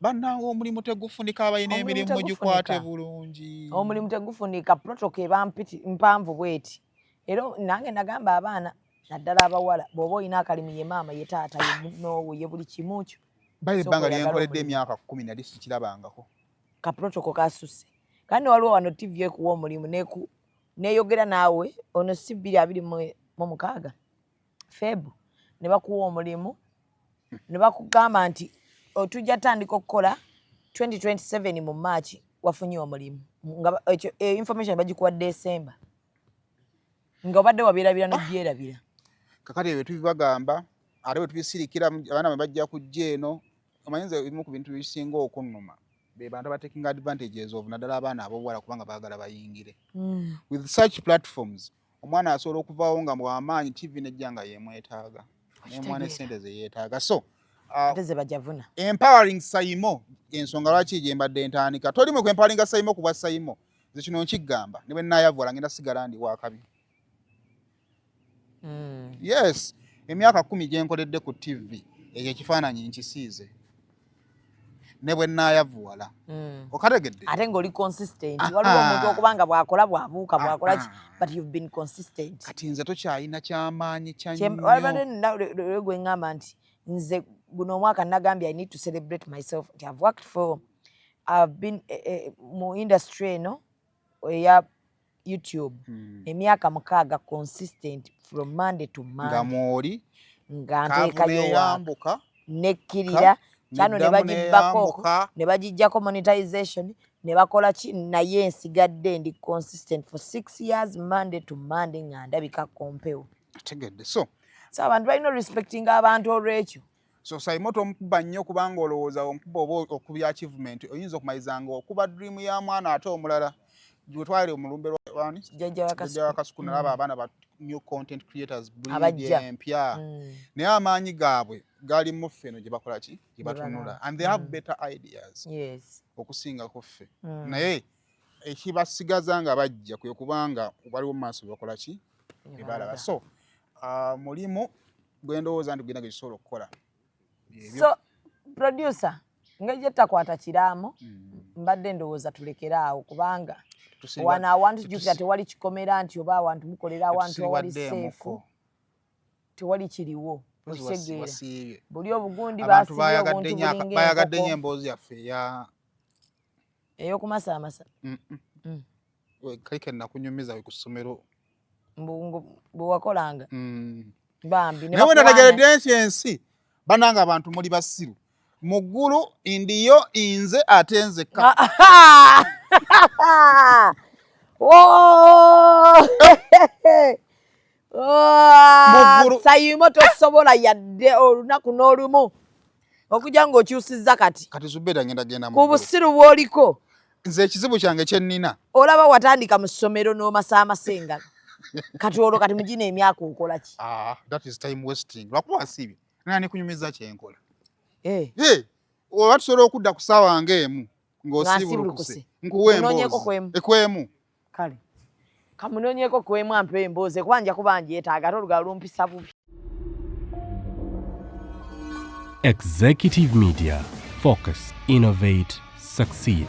Bannange omulimu tegufunika, abalina Omulimu emirimu tegufunika. gikwate bulungi. Omulimu tegufunika, protocol eba mpanvu bweti. Era nange nagamba abaana naddala abawala, bw'oba olina akalimu ye maama ye taata ye munoowo ye buli kimu kyo. Bayi Sooka ebbanga oyagale lyenkoledde omulimu. emyaka 10 nali sikirabangako. Ka protocol kasusse. Kandi waliwo wano TV ekuwa omulimu neeyogera naawe ono si 2026 Feb ne bakuwa omulimu ne bakugamba nti tujja tandika okukola 2027 mu March wafunye omulimu. Nga ekyo information bagikuwa December. Nga obadde wabyerabira n'obyerabira. Kakati ebyo tubibagamba ate bwe tubisirikira abaana bwe bajja kujja eno. Omanyi nze ebimu ku bintu ebisinga okunnuma be bantu abatekinga advantages of naddala abaana ab'obuwala kubanga baagala bayingire. With such platforms omwana asobola okuvaawo nga bw'amaanyi TV nejja nga yeemwetaaga n'emwana essente ze yeetaaga. So ate ze bajavuna. Empowering Saimo ensonga lwaki gye mbadde ntandika. Toli mwe kwempoweringa Saimo ku bwa Saimo. Nze kino nkigamba ne bwe nnaayavuwala ngenda sigala ndi wa kabi. Yes, emyaka 10 gye nkoledde ku TV ekyo ekifaananyi nkisiize ne bwe nnaayavuwala. Okategedde? Ate ng'oli consistent. Waliwo omuntu okuba nga bw'akola bw'abuuka bw'akola ki, but you've been consistent. Kati nze tokyalina kyamaanyi kya Wabadde nnyo. Gwe ŋŋamba nti nze guno omwaka nagambye I need to celebrate myself nti I've worked for I've been mu industry eno eya YouTube emyaka 6 consistent from Monday to Nga Monday. mwoli Nga kaavu nteekayo neeyambuka, nekkirira kyano ne neddamu bagibbako neeyambuka. Ne bagiggyako monetization ne bakola ki, naye nsigadde ndi consistent for 6 years Monday to Monday nga ndabika kompewo. Ategedde. So So abantu balina respectinga abantu olw'ekyo. So Saimo tomukuba nnyo kubanga olowooza omukuba oba okubya achievement oyinza okumaliza nga okuba dream ya mwana ate omulala. Gwe twali omulumbe lwani? Jjajja wa Jjajja wa Kasuku. Kasuku nalaba abaana ba new content creators breed Abajja. empya. Naye amaanyi gaabwe gali mu ffe eno gye bakola ki? Gye Gye batunula. balaba. And they have better ideas. Okusinga ku ffe. Naye ekibasigaza nga bajja kwe kubanga waliwo mu maaso bakola ki? Bye Bye balaba. balaba. So mulimu gwe ndowooza nti gulina gye kisobola okukola. Ebyo. So producer ngeri gye tutakwata kiraamo mbadde ndowooza tulekere awo kubanga wano awantu jjukira tewali kikomera nti oba awantu mukolera awantu awali safe tewali kiriwo okitegeera buli obugundi Abantu basibye obuntu bulinga bayagadde nnyo enkoko emboozi yaffe eya ey'okumasaamasa. Kali ke nakunyumiza we ku ssomero. Bwe wakolanga bambi ne Naye bwe bakuwaana. nategeredde nti ensi bannange abantu muli basiru mu ggulu ndiyo nze ate nzekka. Oh! Muggulu. Sayimo tosobola yadde olunaku n'olumu okujja ng'okyusizza kati Kati Zubeera ngenda genda mu ku ggulu. busiru bw'oliko. Nze ekizibu kyange kye nnina. Olaba watandika mu ssomero n'omasaamasa engalo kati olwo kati mugino emyaka okola ki? Ah, that is time wasting. Lwakuba wasiibye nani nikunyumiza kye nkola. Eh. Oba tusobola okudda ku ssaawa ng'emu ng'osiibulukuse Ng'asiibulukuse. nkuwe Munoonyeeko emboozi. kwemu. Ekwemu. Kale kamunoonyeeko kwemu ampe emboozi kuba nja kuba ngyetaaga ate olugalo lumpisa bubi. Executive Media. Focus, innovate, succeed.